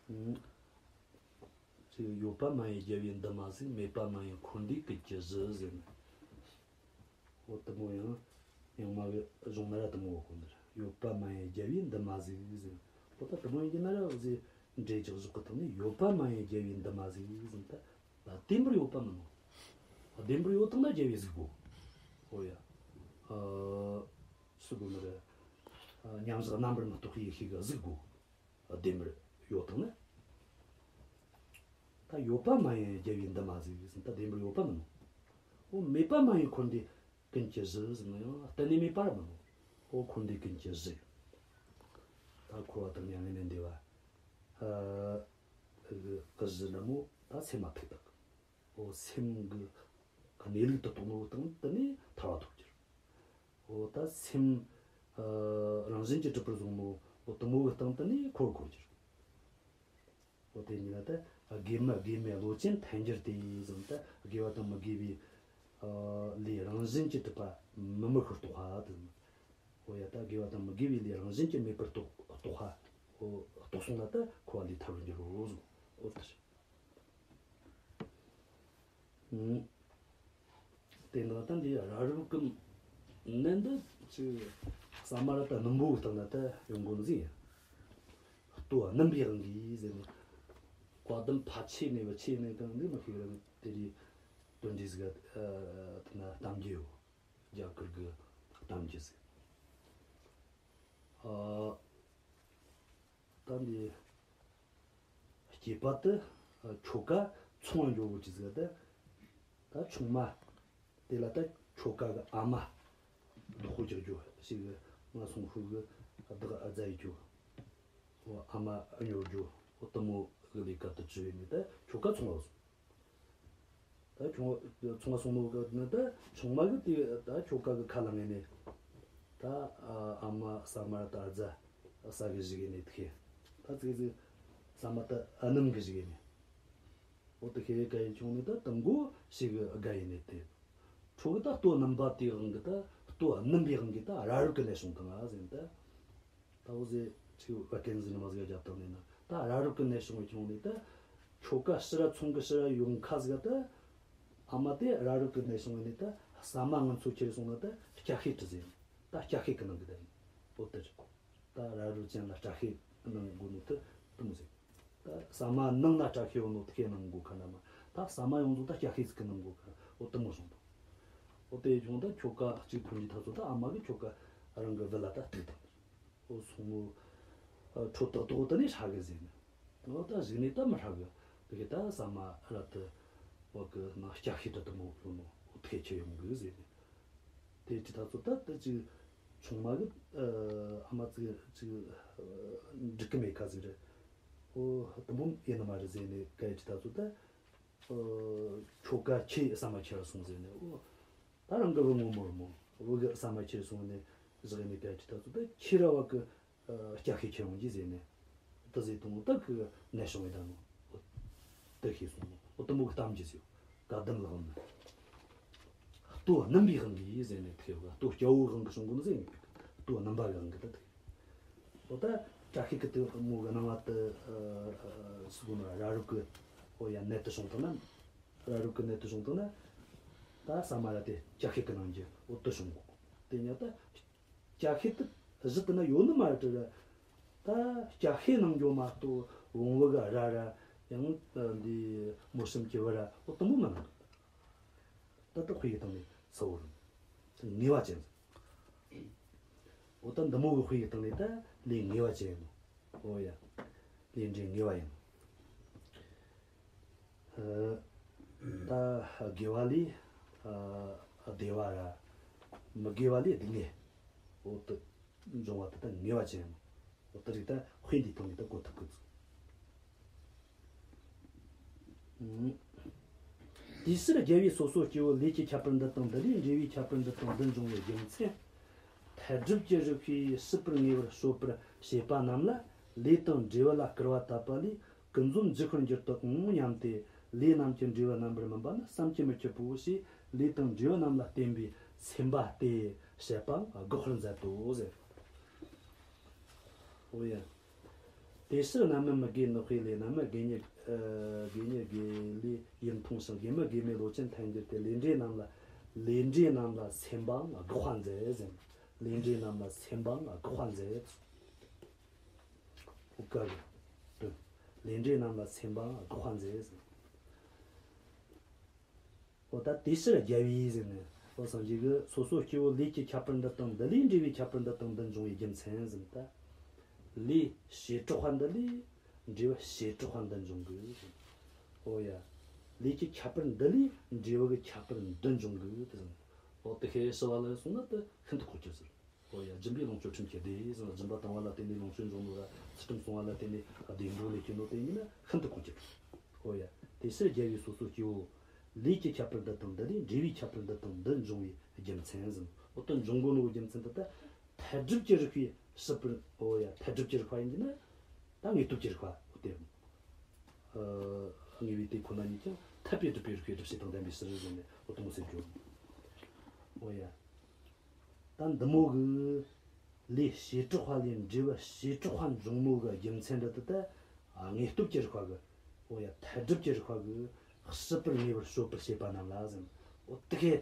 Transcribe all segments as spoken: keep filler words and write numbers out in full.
ཨང་། ཅིག་ཡོད་པ་མ་ཡིན་རྒྱལ་བའི་འདུན་མ་ཟིག་མེད་པ་མ་ཡིན་འཁོར་འདས་ཀུན་གྱི་གཞི་ཟེར་ནས། འོ་དེ་མོ་ཡང་ཡང་མ་གི་གཞུང་ན་ར་དེ་མོ་གོ་ནི་རེད། ཡོད་པ་མ་ཡིན་རྒྱལ་བའི་འདུན་མ་ཟིག་ཟེར། འོ་ད་དེ་མོ་ཡིན་གྱི་ན་ར་འོ་ཟིག་འགྲེལ་རྒྱག་ཞོག་གི་སྟེང་ནས་ཡོད་པ་མ་ཡིན་རྒྱལ་བའི་འདུན་མ་ཟིག་ཟེར། ད་ད་བདེན་པར་ཡོད་པ་མིན་ནོ། བདེན་པར་ཡོད་དང་ན་རྒྱལ་བའི་གཟུགས་དགོས། འོ་ཡ། ཨ། སུ་དགོས་ནི་རེད། ཨ། མཉམ་གཞག་རྣམ་པར་མི་རྟོག་པའི་ཡེ་ཤེས་ཀྱི་གཟུགས་དགོས། བདེན་པར་ཡོད་དང་ན། ད་ཡོད་པ་མ་ཡིན་རྒྱལ་བའི་འདུན་མ་ཟིག་ཟེར། ད་བདེན་པར་ཡོད་པ་མིན་ནོ། འོ་མེད་པ་མ་ཡིན་འཁོར་འདས་ཀུན་གྱི་གཞི་ཟེར་ན་ཡང་གཏན་ནས་མེད་པ་ར་མིན་ནོ། འོ་འཁོར་འདས་ཀུན་གྱི་གཞི། ད་འཁོར་བ་དང་མྱ་ངན་ལས་འདས་པ། ཨ། གི་གཞི་ན་མོ་ད་སེམས་མ་ཐག་ཐག་འོ་སེམས་གི་གནས་ལུགས་དེ་རྟོགས་ནོ་སྟེང་དེ་ནས་ཐར་པ་ཐོབ་རྒྱུ་རེད། འོ་ད་སེམས་ཨ་རང་བཞིན་གྱིས་གྲུབ་པར་བཟུང་ནོ་འོ་དེ་མོ་གི་སྟེང་དེ་ནས་འཁོར་བར་གོལ་རྒྱུ་རེད། འོ་དེ་ཉིད་ལ་ད་དགེ་མི་དགེ་མེད་བློ་ཅན་ཐལ་འགྱུར་ཏེ་ཟེར། ད་དགེ་བ་དང་མི་དགེ་བའི་ཨ་ལས་རང་བཞིན་གྱིས་གྲུབ་པ་མི་དམིགས་པར་རྟོགས་པ་དེ། འོ་ཡ། ད་དགེ་བ་དང་མི་དགེ་བའི་ལས་རང་བཞིན་གྱིས་མེད་པར་རྟོགས་རྟོགས་པ། འོ་རྟོགས་སོང་ན་ད་འཁོར་བ་ལས་ཐར་བར་འགྱུར་རོ་ཟེར། འོ་དེ་རེད། ཨང་། དེ་ན་ད་འདི་རབ་རིབ་གི་ནད་འདི་ཅིག་ཟ་མ་ར་ད་སྣུམ་པོ་གི་སྟེང་ན་ད་ཡོང་གོ་ནི་ཟིག་ཡིན། ལྟོ་སྣུམ་པའི་དབང་གིས་ཟེར་ནས། བཀའ་གདམས་ཕལ་ཆེར་ནས་བ་ཆེ་ནས་གང་འདི་མི་ཤེས་ར། དེ་རིགས་དོན་འདི་ཟིག་ཨ་དེ་ན་གཏམ་རྒྱུད་ཡོད། རྒྱ་གར་གི་གཏམ་རྒྱུད་ཟིག་ཨ། ད་འདི་སྐྱེས་པ་དེ་ཨ་ཁྱོ་ག་ཚོང་བ་འགྱོ་གོ་ཅི་ཟིག་ད། ད་ཆུང་མ་དེ་ལ་ད་ཁྱོ་ག་གི་ཨ་མ་བདག་པོ་རྒྱག་རྒྱུ་ཞིག་གི་ང་སོང་ཧུ་གི་བདག་ཨ་ཛ་ཡི་རྒྱུ། འོ་ཨ་མ་ཨ་ཉོ་རྒྱུ། འོ་དེ་མོ་གི་ལས་ཀ་དེ་བྱས་ནས་ད་ཁྱོ་ག་ཚོང་བ་སོང་། ད་ཁྱོ་ཚོང་བ་སོང་ནོ་གི་ནི་ད་ཆུང་མ་གི་དེ་ད་ཁྱོ་ག་གི་ཁ་ལ་ངེས་ནས། ད་ཨ་མ་ཟ་མ་ད་ཨ་ཛ་ཟ་གི་བཞུགས་ནས་དེ་ད་ཙིག་ཙིག་ཟ་མ་ད་ཨ་ནམ་གི་བཞུགས་ནས། འོ་དེ་ཁེ་ག་ཡི་ཆུང་ནི་ད་དང་གོ་ཞིག་གི་དགའ་ཡི་ནས་དེ། ཁྱོ་གི་ད་ལྟོ་སྣུམ་པ་དེའི་དབང་གིས་ད་ལྟོ་སྣུམ་པའི་དབང་གིས་ད་རབ་རིབ་གི་ནད་བྱུང་དང་ཨ་ཟེར་ནས་ད། ད་འོ་ཟེ་ཁྱེད་བད་ཀན་ཟེར་ནི་མ་ཟིག་རྒྱབ་བཏང་ནས་ན། ད་རབ་རིབ་ཀྱི་ནད་བྱུང་བའི་ཁྱོན་ནས་ད་ཁྱོ་ག་ཕྱི་ར་ཚོང་གི་ཕྱི་ར་ཡོང་ཁ་ཟིག་ད་ཨ་མ་དེ་རབ་རིབ་ཀྱི་ནད་བྱུང་བའི་ནས་ད་ཟ་མ་ངན་ཚོ་ཁྱེར་སོང་ན་ད་སྐྱ་ཤས་དྲི་ཟེར། ད་སྐྱ་ཤས་ཀྱི་ནང་གི་ད་ཡིན། འོ་དེ་རེད། ད་རབ་རིབ་ཅན་ལ་སྐྲ་ཤད་གནང་དགོས་ནོ་དེ་དེ་མོ་ཟིག་ད་ཟ་མ་ནང་ན་སྐྲ་ཤད་ཡོད་ནོ་དེ་གནང་དགོས་ཁ་ན་མ། ད་ཟ་མ་ཡོངས་རྫོགས་ད་སྐྱ་ཤས་ཟིག་གི་གནང་དགོས་ཁ། འོ་དེ་མོ་བྱུང་དང་། འོ་དེ་བྱུང་ད་ཁྱོ་ག་གཅིག་ཐོན་གྱི་ཐག་ཚོད་ད་ཨ་མ་གི་ཁྱོ་ག་རང་གི་བུ་ལ་ད་ཐུག་དང་། འོ་སོང་ནོ། ཨ་ཁྲོ་ཏག་ཏག་དེ་ནས་ཧྲ་གི་ཟེར་ནས། འོ་ད་གཞུག་ནས་ད་མི་ཧྲ་གི། དེ་གི་ད་ཟ་མ་ར་དེ་བ་གི་ནང་སྐྱ་ཤས་དྲི་དེ་མོ་ཡོད་ནོ། འོ་དེ་ཁྱེར་ཡོང་གི་ཟེར་ནས། དེ་ཅི་ད་ཚོད་ད་དེ་ཅི་ཆུང་མ་གི་ཨ་ཨ་མ་ཙི་ཅི་འགྲིག་གི་མེད་ཁ་ཟིག་རེད། འོ་དེ་མོ་ཡིན་ནི་མ་རེད་ཟེར་ནས་ག་ཡི་ཅི་ད་ཚོད་ད། ཨ་ཁྱོ་ག་ཁྱེད་ཟ་མ་ཁྱེར་སོང་ཟེར་ནས། འོ་ད་རང་གི་བུ་ངོ་མ་རེད་མོ། བུ་གི་ཟ་མ་ཁྱེར་སོང་ནས་བཞག་ནས་ག་ཡི་ཅི་ད་ཚོད་ད་ཁྱེད་ར་བ་གི་ཨ་སྐྱ་ཤས་ཁྱེར་ཡོང་གི་ཟེར་ནས། དེ་ཟེར་དུས་ད་གི་ནད་བྱུང་བའི་ད་ནོ། དེ་ཤེས་སོང་ནོ། འོ་དེ་མོ་གི་གཏམ་རྒྱུད་ཟེར། བཀའ་གདམས་ལག་ན། ལྟོ་སྣུམ་པའི་དབང་གིས་ཟེར་ནས་ཐེ་བ། ལྟོ་སྐྱ་བོའི་དབང་གིས་བྱུང་གོ་ནི་ཟེར་ནས། ལྟོ་སྣུམ་པ་གི་དབང་གིས་ད་ཐེ། འོ་ད་སྐྲ་ཤད་གི་དེ་མོ་གི་སྣང་བ་དེ་ཨ་ཨ་སུ་གོ་ན་རབ་རིབ་གི། འོ་ཡ་ནད་དེ་བྱུང་དང་ན། རབ་རིབ་གི་ནད་དེ་བྱུང་དང་ན། ད་ཟ་མ་ར་དེ་སྐྱ་ཤད་གི་ནང་གི་འོ་དེ་བྱུང་གོ། དེ་ཉིད་ད། སྐྱ་ཤད་དེ་གཞི་དེ་ན་ཡོད་ནི་མ་རེད་དྲ། ད་སྐྱ་ཤད་ནང་འགྱོ་མ་གཏོགས་བོང་བུ་ག་ར་ར་ཡང་འདི་མོ་གཤམ་གྱི་བུ་ར་འོ་དེ་མོ་མིན་ནི། ད་ལྟ་དཔེ་གི་སྟེང་ནས་གསལ་བོ་རེད། ངེས་པ་ཅན། འོ་ད་འདི་མོ་གི་དཔེ་གི་སྟེང་ནས་ད་ལས་ངེས་པ་ཅན་ཡིན་ནོ། འོ་ཡ། ལས་འབྲས་ངེས་པ་ཡིན་ནོ། ཨ་ད་དགེ་བ་ལས་ཨ་བདེ་བ་ར། མི་དགེ་བ་ལས་སྡུག་བསྔལ། འོ་དེ་འབྱུང་བ་དེ་ད་ངེས་པ་ཅན་ཡིན་ནོ། འོ་དེ་རིགས་ད་དཔེ་འདིའི་སྟེང་ནས་ད་གོ་ཐུབ་གི་འདུག་དེའི་ཕྱིར་རྒྱལ་བས་སོ་སོ་སྐྱེ་བོ་ལས་ཀྱི་ཁྱད་པར་འདི་དང་འདི་ལས་འབྲས་བུའི་ཁྱད་པར་འདི་དང་འདི་འབྱུང་བའི་རྒྱུ་མཚན། མཐར་སྒྲུབ་ཀྱི་རིགས་པས་ཞིབ་པར་ངེས་པར་དཔྱོད་པར་བྱེད་པ་རྣམས་ལ་ལས་དང་འབྲས་བུ་ལ་སྐུར་བ་བཏབ་པ་ལས་ཀུན་རྫོབ་འཇིག་པར་འགྱུར་དུ་འོང་སྙམ་སྟེ། ལས་རྣམས་ཀྱི་འབྲས་བུ་རྣམ་པར་སྨིན་པ་ནི་བསམ་གྱིས་མི་ཁྱབ་པོ་ཞེས་ལས་དང་འབྲས་བུ་རྣམས་ལ་བརྟེན་པའི་སེམས་པ་སྟེ་བཤད་པའང་དགག་པར་མཛད་དོ་ཟེར། འོ་ཡ། དེ་ཕྱིར་རྣམ་སྨིན་མི་དགེ་ནགས་པའི་ལས། རྣམ་སྨིན་དགེ་བསྙེན་ཨ་དགེ་བསྙེན་དགེ་ལས་ཡིད་མཐོང་ཞིང་། དགེ་མི་དགེ་མེད་བློ་ཅན་ཐལ་འགྱུར་ཏེ། ལས་འབྲས་རྣམས་ལ་ལས་འབྲས་རྣམས་ལ་སེམས་པའང་དགག་པ་མཛད་ཟེར། ལས་འབྲས་རྣམས་ལ་སེམས་པའང་དགག་པ་མཛད། ཨོ་ཀ་རེད། དོན། ལས་འབྲས་རྣམས་ལ་སེམས་པའང་དགག་པ་མཛད་ཟེར། འོ་ད་དེ་ཕྱིར་རྒྱལ་བས་ཟེར་ནས། འོ་སངས་རྒྱས་ཀྱིས་སོ་སོ་སྐྱེ་བོ་ལས་ཀྱི་ཁྱད་པར་འདི་དང་འདི་ལས་འབྲས་བུའི་ཁྱད་པར་འདི་དང་འདི་འབྱུང་བའི་རྒྱུ་མཚན་ཟེར་ནས། ད་ལས་བྱེ་བྲག་པ་འདི་ལས་འབྲས་བུ་བྱེ་བྲག་པ་འདི་འབྱུང་གི་ཟེར། འོ་ཡ། ལས་ཀྱི་ཁྱད་པར་འདི་ལས་འབྲས་བུ་གི་ཁྱད་པར་འདི་འབྱུང་གི་ཟེར། འོ་དེ་ཁས་ཞུ་བ་ལ་སོང་ན་དེ་ཤིན་ཏུ་གོ་རྒྱུ་ཟེར། ཨོ་ཡ། སྦྱིན་པས་ལོངས་སྤྱོད་ཁྲིམས་ཀྱིས་བདེ་ཟེར། སྦྱིན་པ་བཏང་བ་ལ་བརྟེན་ནས་ལོངས་སྤྱོད་འབྱུང་ནོ་ར། ཚུལ་ཁྲིམས་སྲུང་བ་ལ་བརྟེན་ནས་བདེ་འགྲོ་ལས་སྐྱེ་ནོ་དེ་ཡིན་ན་ཤིན་ཏུ་གོ་རྒྱུ། ཨོ་ཡ། དེ་ཕྱིར་རྒྱལ་བས་སོ་སོ་སྐྱེ་བོ་ལས་ཀྱི་ཁྱད་པར་འདི་དང་འདི་ལས་འབྲས་བུའི་ཁྱད་པར་འདི་དང་འདི་འབྱུང་བའི་རྒྱུ་མཚན་ཟེར། ཨོ་དེ་འབྱུང་དགོས་ནོ་རྒྱུ་མཚན་དེ་ད་མཐར་གྲུབ་ཀྱི་རིགས་པས་སྲིད་པར། ཨོ་ཡ། མཐར་གྲུབ་ཀྱི་རིགས་པ་ཡིན་གྱི་ན་ད་དངོས་སྟོབས་ཀྱི་རིགས་པ་ཨོ་དེ། ཨ་དངོས་པོའི་དེ་ཁོ་ན་ཉིད་ཀྱང་ཐར་པས་གྲུབ་པའི་རིགས་པས་སྒྲུབ་བྱེད་དང་ལྡན་པའི་ཕྱིར་ཟེར་ནས་ཨོ་དེ་མོ་ཟེར་རྒྱུ། ཨོ་ཡ། ད་འདི་མོ་གི་ལས་བྱེ་བྲག་པ་ལས་འབྲས་བུ་བྱེ་བྲག་པ་འབྱུང་ནོ་གི་རྒྱུ་མཚན་འདི་དེ་ད་དངོས་སྟོབས་ཀྱི་རིགས་པ་གི། འོ་ཡ། མཐར་གྲུབ་ཀྱི་རིགས་པ་གི་སྲིད་པར་ངེས་པར་སྤྱོད་པར་བྱེད་པ་རྣམས་ལ་ཟེར། འོ་དེ་ཁས་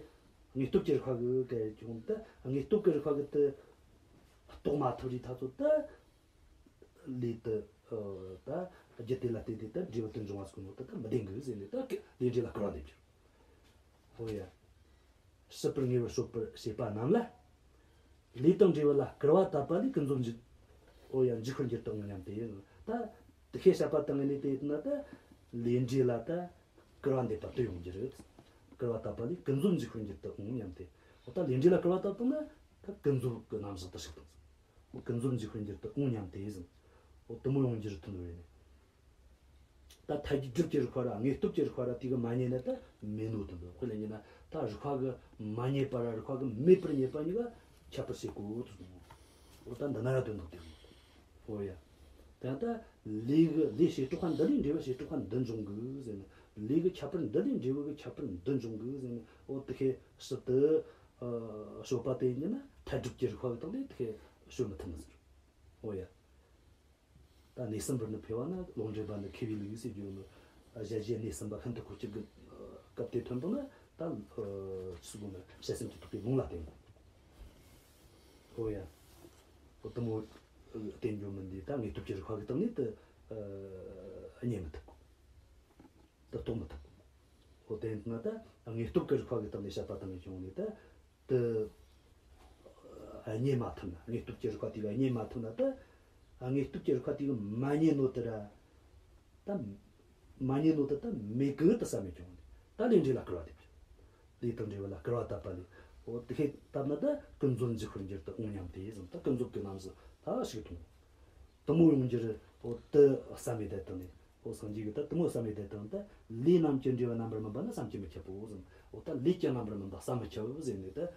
དངོས་སྟོབས་ཀྱི་རིགས་པ་གི་གལ་ཀྱང་ད་དངོས་སྟོབས་ཀྱི་རིགས་པ་གི་དེ་རྟོགས་མ་ཐུབ་རིགས་ཐ་ཚོ་ད་ལས་དེ་ཨ་ད་རྒྱུ་དེ་ལ་བརྟེན་ཏེ་ད་འབྲས་བུ་དེ་འབྱུང་བ་ཟེར་ནོ་དེ་ད་མི་བདེན་གི་ཟེར་ནས་ད་ལས་འབྲས་ལ་སྐུར་བ་འདེབས་རྒྱུ། འོ་ཡ། སྲིད་པར་ངེས་པར་སྤྱོད་པར་བྱེད་པ་རྣམས་ལ། ལས་དང་འབྲས་བུ་ལ་སྐུར་བ་བཏབ་པ་ལས་ཀུན་རྫོབ་འཇིག་འོ་ཡ། འཇིག་པར་འགྱུར་དུ་འོང་སྙམ་སྟེ། ད་དེ་ཁས་བཤད་པ་དང་ནི་དེ་ཡིན་ན་ད་ལས་འབྲས་ལ་ད་སྐུར་བ་འདེབས་པ་དེ་ཡོང་རྒྱུ་རེད། སྐུར་བ་བཏབ་པ་ལས་ཀུན་རྫོབ་འཇིག་པར་འགྱུར་དུ་འོང་སྙམ་སྟེ། འོ་ད་ལས་འབྲས་ལ་སྐུར་བ་བཏབ་བཏང་ན་ད་ཀུན་རྫོབ་ཀྱི་རྣམ་གཞག་དེ་ཞིག་དང་། འོ་ཀུན་རྫོབ་འཇིག་པར་འགྱུར་དུ་འོང་སྙམ་སྟེ་ཟེར། འོ་དེ་མོ་ཡོང་རྒྱུ་རེད་དོན་དུ་བས་ནས། ད་མཐར་གྲུབ་ཀྱི་རིགས་པ་ར་དངོས་སྟོབས་ཀྱི་རིགས་པ་ར་དེ་གི་མ་རྙེད་ན་ད་མེད་ནོ་དེ་འདུག་དཔེ་ལ་ཉན་ན་ད་རིགས་པ་གི་མ་རྙེད་པ་ར་རིགས་པ་གི་མེད་པར་རྙེད་པ་གཉིས་ཀ་ཁྱད་པར་བྱེད་དགོས་དེ་འདུག་འོ་ད་འདི་ན་ར་དོན་དག་དེ་འདུག་འོ་ཡ། ད་ད་ལས་གི་ལས་བྱེ་བྲག་པ་འདི་ལས་འབྲས་བུ་བྱེ་བྲག་པ་འདི་འབྱུང་གི་ཟེར་ན། ལས་གི་ཁྱད་པར་འདི་ལས་འབྲས་བུ་གི་ཁྱད་པར་འདི་འབྱུང་གི་ཟེར་ན། འོ་དེ་ཁས་སྲིད་དུ་ཨ་སྤྱོད་པ་དེ་ཡིན་ན་མཐར་གྲུབ་ཀྱི་རིགས་པ་གི་སྟེང་ནས་དེ་ཁས་སྤྱོད་མི་ཐུབ་ནི་ཟེར། འོ་ཡ། ད་གནས་གསུམ་པར་ནི་འཕེལ་བ་ན། ལུང་འདྲེན་པ་ནི་མཁས་པའི་ལུགས་ཟེར་རྒྱུ་ནི། ཨ་གཞལ་བྱའི་གནས་གསུམ་པ་ཤིན་ཏུ་གོ་གཅིག་གི་སྐབས་དེ་ཐོན་དང་ན་ད་ཨ་ཆི་ཟེར་དགོས་ན་བྱ་སེམས་ཀྱི་རྟོག་པའི་ལུང་ལ་བརྟེན་དགོས། ཨོ་ཡ། ཨོ་དེ་མོ་བརྟེན་རྒྱུ་མིན་འདི་ད་དངོས་སྟོབས་ཀྱི་རིགས་པ་གི་སྟེང་ནས་དེ་ཨ་རྙེད་མི་ཐུབ། དེ་རྟོགས་མི་ཐུབ། ཨོ་དེ་ཡིན་ན་ད་དངོས་སྟོབས་ཀྱི་རིགས་པ་གི་སྟེང་ནས་བཤད་པ་དང་བྱུང་ནས་ད། དེ་རྙེད་མ་ཐུབ་ན། དངོས་སྟོབས་ཀྱི་རིགས་པ་དེ་ག་རྙེད་མ་ཐུབ་ན་ད། དངོས་སྟོབས་ཀྱི་རིགས་པ་དེ་ག་མ་རྙེད་ནོ་དེ་ར། ད་མ་རྙེད་ནོ་དེ་ད་མེད་གི་དེ་བསམ་མི་ཁྱོང་ནས་ད་ལས་འབྲས་ལ་སྐུར་བ་འདེབས་ཀྱི། ལས་དང་འབྲས་བུ་ལ་སྐུར་བ་བཏབ་པ་ལས། འོ་དེ་ཁས་བཏབ་ན་ད་ཀུན་རྫོབ་འཇིག་པར་འགྱུར་དུ་འོང་སྙམ་སྟེ་ཟེར། ད་ཀུན་རྫོབ་ཀྱི་རྣམ་གཞག་ད་ཞིག་མཐོང་། དེ་མོ་ཡོང་རྒྱུ་རེད། འོ་དེ་བསམ་མི་བསྡད་དང་ནས། འོ་སངས་རྒྱས་ཀྱིས་ད་དེ་མོ་བསམ་མི་བསྡད་དང་ད། ལས་རྣམས་ཀྱི་འབྲས་བུ་རྣམ་པར་སྨིན་པ་ནི་བསམ་གྱིས་མི་ཁྱབ་བོ་ཟེར། འོ་ད་ལས་ཀྱི་རྣམ་པར་སྨིན་པ་བསམ་མི་ཁྱབ་ཟེར་ནས་ད།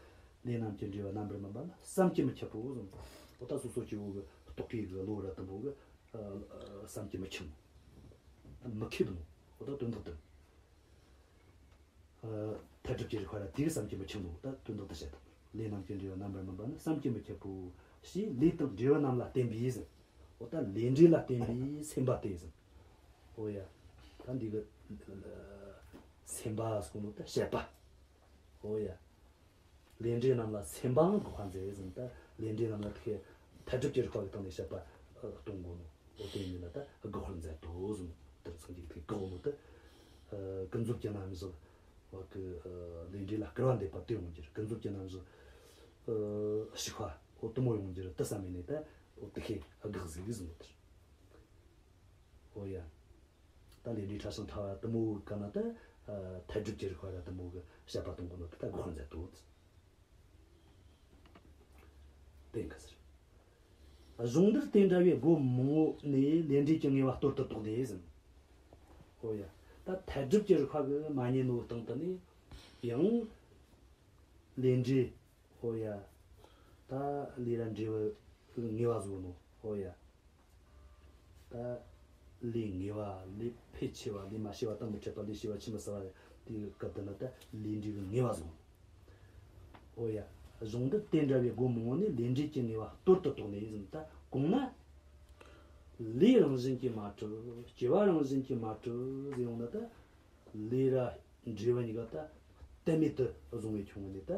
ལས་རྣམས་ཀྱི་འབྲས་བུ་རྣམ་པར་སྨིན་པ་ནི་བསམ་གྱིས་མི་ཁྱབ་བོ་ཟེར། འོ་ད་སོ་སོ་སྐྱེ་བོ་གི་རྟོག་གེ་གི་བློ་ར་དེ་མོ་གི་ཨ་ཨ་བསམ་གྱིས་མི་ཁྱབ་མོ། མི་ཁེབས་མོ། འོ་ད་དོན་དག་དེ། ཨ་མཐར་གྲུབ་ཀྱི་རིགས་པ་ར་དེ་གི་བསམ་གྱིས་མི་ཁྱབ་མོ། ད་དོན་དག་དེ་བཤད་དང་། ལས་རྣམས་ཀྱི་འབྲས་བུ་རྣམ་པར་སྨིན་པ་ནི་བསམ་གྱིས་མི་ཁྱབ་བོ། ཞེས་ལས་དང་འབྲས་བུ་རྣམས་ལ་བརྟེན་པའི་ཟེར། འོ་ད་ལས་འབྲས་ལ་བརྟེན་པའི་སེམས་པ་སྟེ་ཟེར། འོ་ཡ། ད་འདི་གི་སེམས་པ་ཟེར་གོ་ནོ་ད་བཤད་པ། འོ་ཡ། ལས་འབྲས་རྣམས་ལ་སེམས་པའང་དགག་པ་མཛད་ཟེར། ད་ལས་འབྲས་རྣམས་ལ་དེ་མཐར་གྲུབ་ཀྱི་རིགས་པ་གི་སྟེང་ནས་བཤད་པ་ཨ་གཏོང་དགོས་ནོ། འོ་དེ་ཡིན་ན་ད་དགག་པར་མཛད་དོ་ཟེར། དེར་སངས་རྒྱས་ཀྱིས་དགག་ནོ་ད་ཨ་ཀུན་རྫོབ་ཀྱི་རྣམ་གཞག་བ་གི་ཨ་ལས་འབྲས་ལ་སྐུར་བ་འདེབས་པ་དེ་ཡོང་རྒྱུ་རེད། ཀུན་རྫོབ་ཀྱི་རྣམ་གཞག་ཨ་ཞིག་པ་འོ་དེ་མོ་ཡོང་རྒྱུ་རེད་དེ་བསམ་མེད་ནས་ད་འོ་དེ་ཁས་དགག་ཟིག་ཟེར་ནོ་དེར། འོ་ཡ། ད་ལས་འབྲས་ཕྲ་ཞིང་ཕྲ་བ་དེ་མོ་གི་ཀ་ན་ད་ཨ་མཐར་གྲུབ་ཀྱི་རིགས་པ་ར་དེ་མོ་གི་བཤད་པ་གཏོང་དགོས་ནོ་དེ་ད་དགག་པར་མཛད་དོ། དེ་ག་ཟེར། གཞུང་འདིར་དེ་འདྲ་བའི་སྒོ་མང་པོ་ནས་ལས་འབྲས་ཀྱི་ངེས་པ་སྟོར་དུ་དོགས་ནས་ཟེར། འོ་ཡ། ད་མཐར་གྲུབ་ཀྱི་རིགས་པ་གི་མ་རྙེད་ནོ་སྟེང་དུ་ནས་ཡང་ལས་འབྲས། འོ་ཡ། ད་ལས་ར་འབྲས་བུ་ངེས་པ་བཟོ་ནོ། འོ་ཡ། ད་ལས་ངེས་པ། ལས་ཕལ་ཆེ་བ། ལས་མ་ཤེས་པ་དང་མི་འཕྲད་པ། ལས་ཤེས་པ་ཆེས་མི་གསལ་བ། དེའི་སྐབས་དེ་ན་ད་ལས་འབྲས་ཀྱི་ངེས་པ་བཟུང་། འོ་ཡ། གཞུང་འདི་དེ་འདྲ་བའི་སྒོ་མང་པོ་ནས་ལས་འབྲས་ཀྱི་ངེས་པ་སྟོར་དུ་དོགས་ནས་ཟེར། ད་གོང་ན་ ལས་རང་བཞིན་གྱིས་མ་གྲུབ། སྐྱེ་བ་རང་བཞིན་གྱིས་མ་གྲུབ་ཟེར་ཡོང་ན་ད། ལས་ར་འབྲས་བུ་གཉིས་ཀ་ད་གཏན་མེད་དུ་བཟུང་བའི་ཁྱོན་ནས་ད།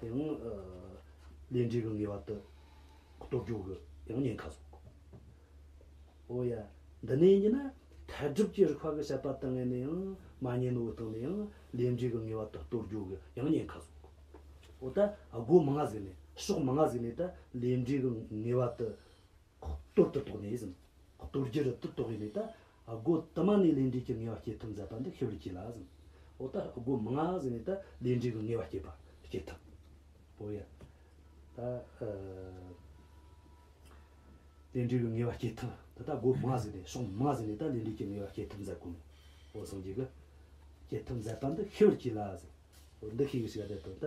ཡང་ལས་འབྲས་ཀྱི་ངེས་པ་དེ་གཏོར་རྒྱུ་གི་ཡང་ཉེན་ཁ་བཟུང་གི། འོ་ཡ། འདི་ནས་ཡིན་གྱི་ན། ཐལ་སྒྲིབ་ཀྱི་རིགས་པ་གི་བཤད་པ་སྟེང་ནས་ཡང་མ་ཉན་ནོ་སྟེང་ནས་ཡང་ལས་འབྲས་ཀྱི་ངེས་པ་དེ་གཏོར་རྒྱུ་གི་ཡང་ཉེན་ཁ་བཟུང་གི། འོ་ད་སྒོ་མང་ང་ཟིག་ནས་ཕྱོགས་མང་ང་ཟིག་ནས་ད་ལས་འབྲས་ཀྱི་ངེས་པ་དེ་གཏོར་དུ་དོགས་ནས་ཟིན། གཏོར་རྒྱུ་རུ་དུ་དོགས་ཡིན་ནས་ད། སྒོ་དུ་མ་ནས་ལས་འབྲས་ཀྱི་ངེས་པ་སྐྱེ་ཐབས་མཛད་པ་འདི་ཤེས་པར་གྱིས་ལ་ཟིན། འོ་ད་སྒོ་མང་ང་ཟིག་ནས་ད་ལས་འབྲས་ཀྱི་ངེས་པ་སྐྱེ་བ་སྐྱེ་ཐབས། འོ་ཡ། ད། ཨ། ལས་འབྲས་ཀྱི་ངེས་པ་སྐྱེ་ཐབས་འདི་ད་སྒོ་མང་ཟིག་ནས་ཕྱོགས་མང་ཟིག་ནས་ད་ལས་འབྲས་ཀྱི་ངེས་པ་སྐྱེ་ཐབས་མཛད་གོ་ནོ། འོ་སངས་རྒྱས་ཀྱིས་སྐྱེ་ཐབས་མཛད་པ་འདི་ཤེས་པར་གྱིས་ལ་ཟིན། འོ་འདི་ཤེས་གི་ཞིག་ག་དེ་དང་ད།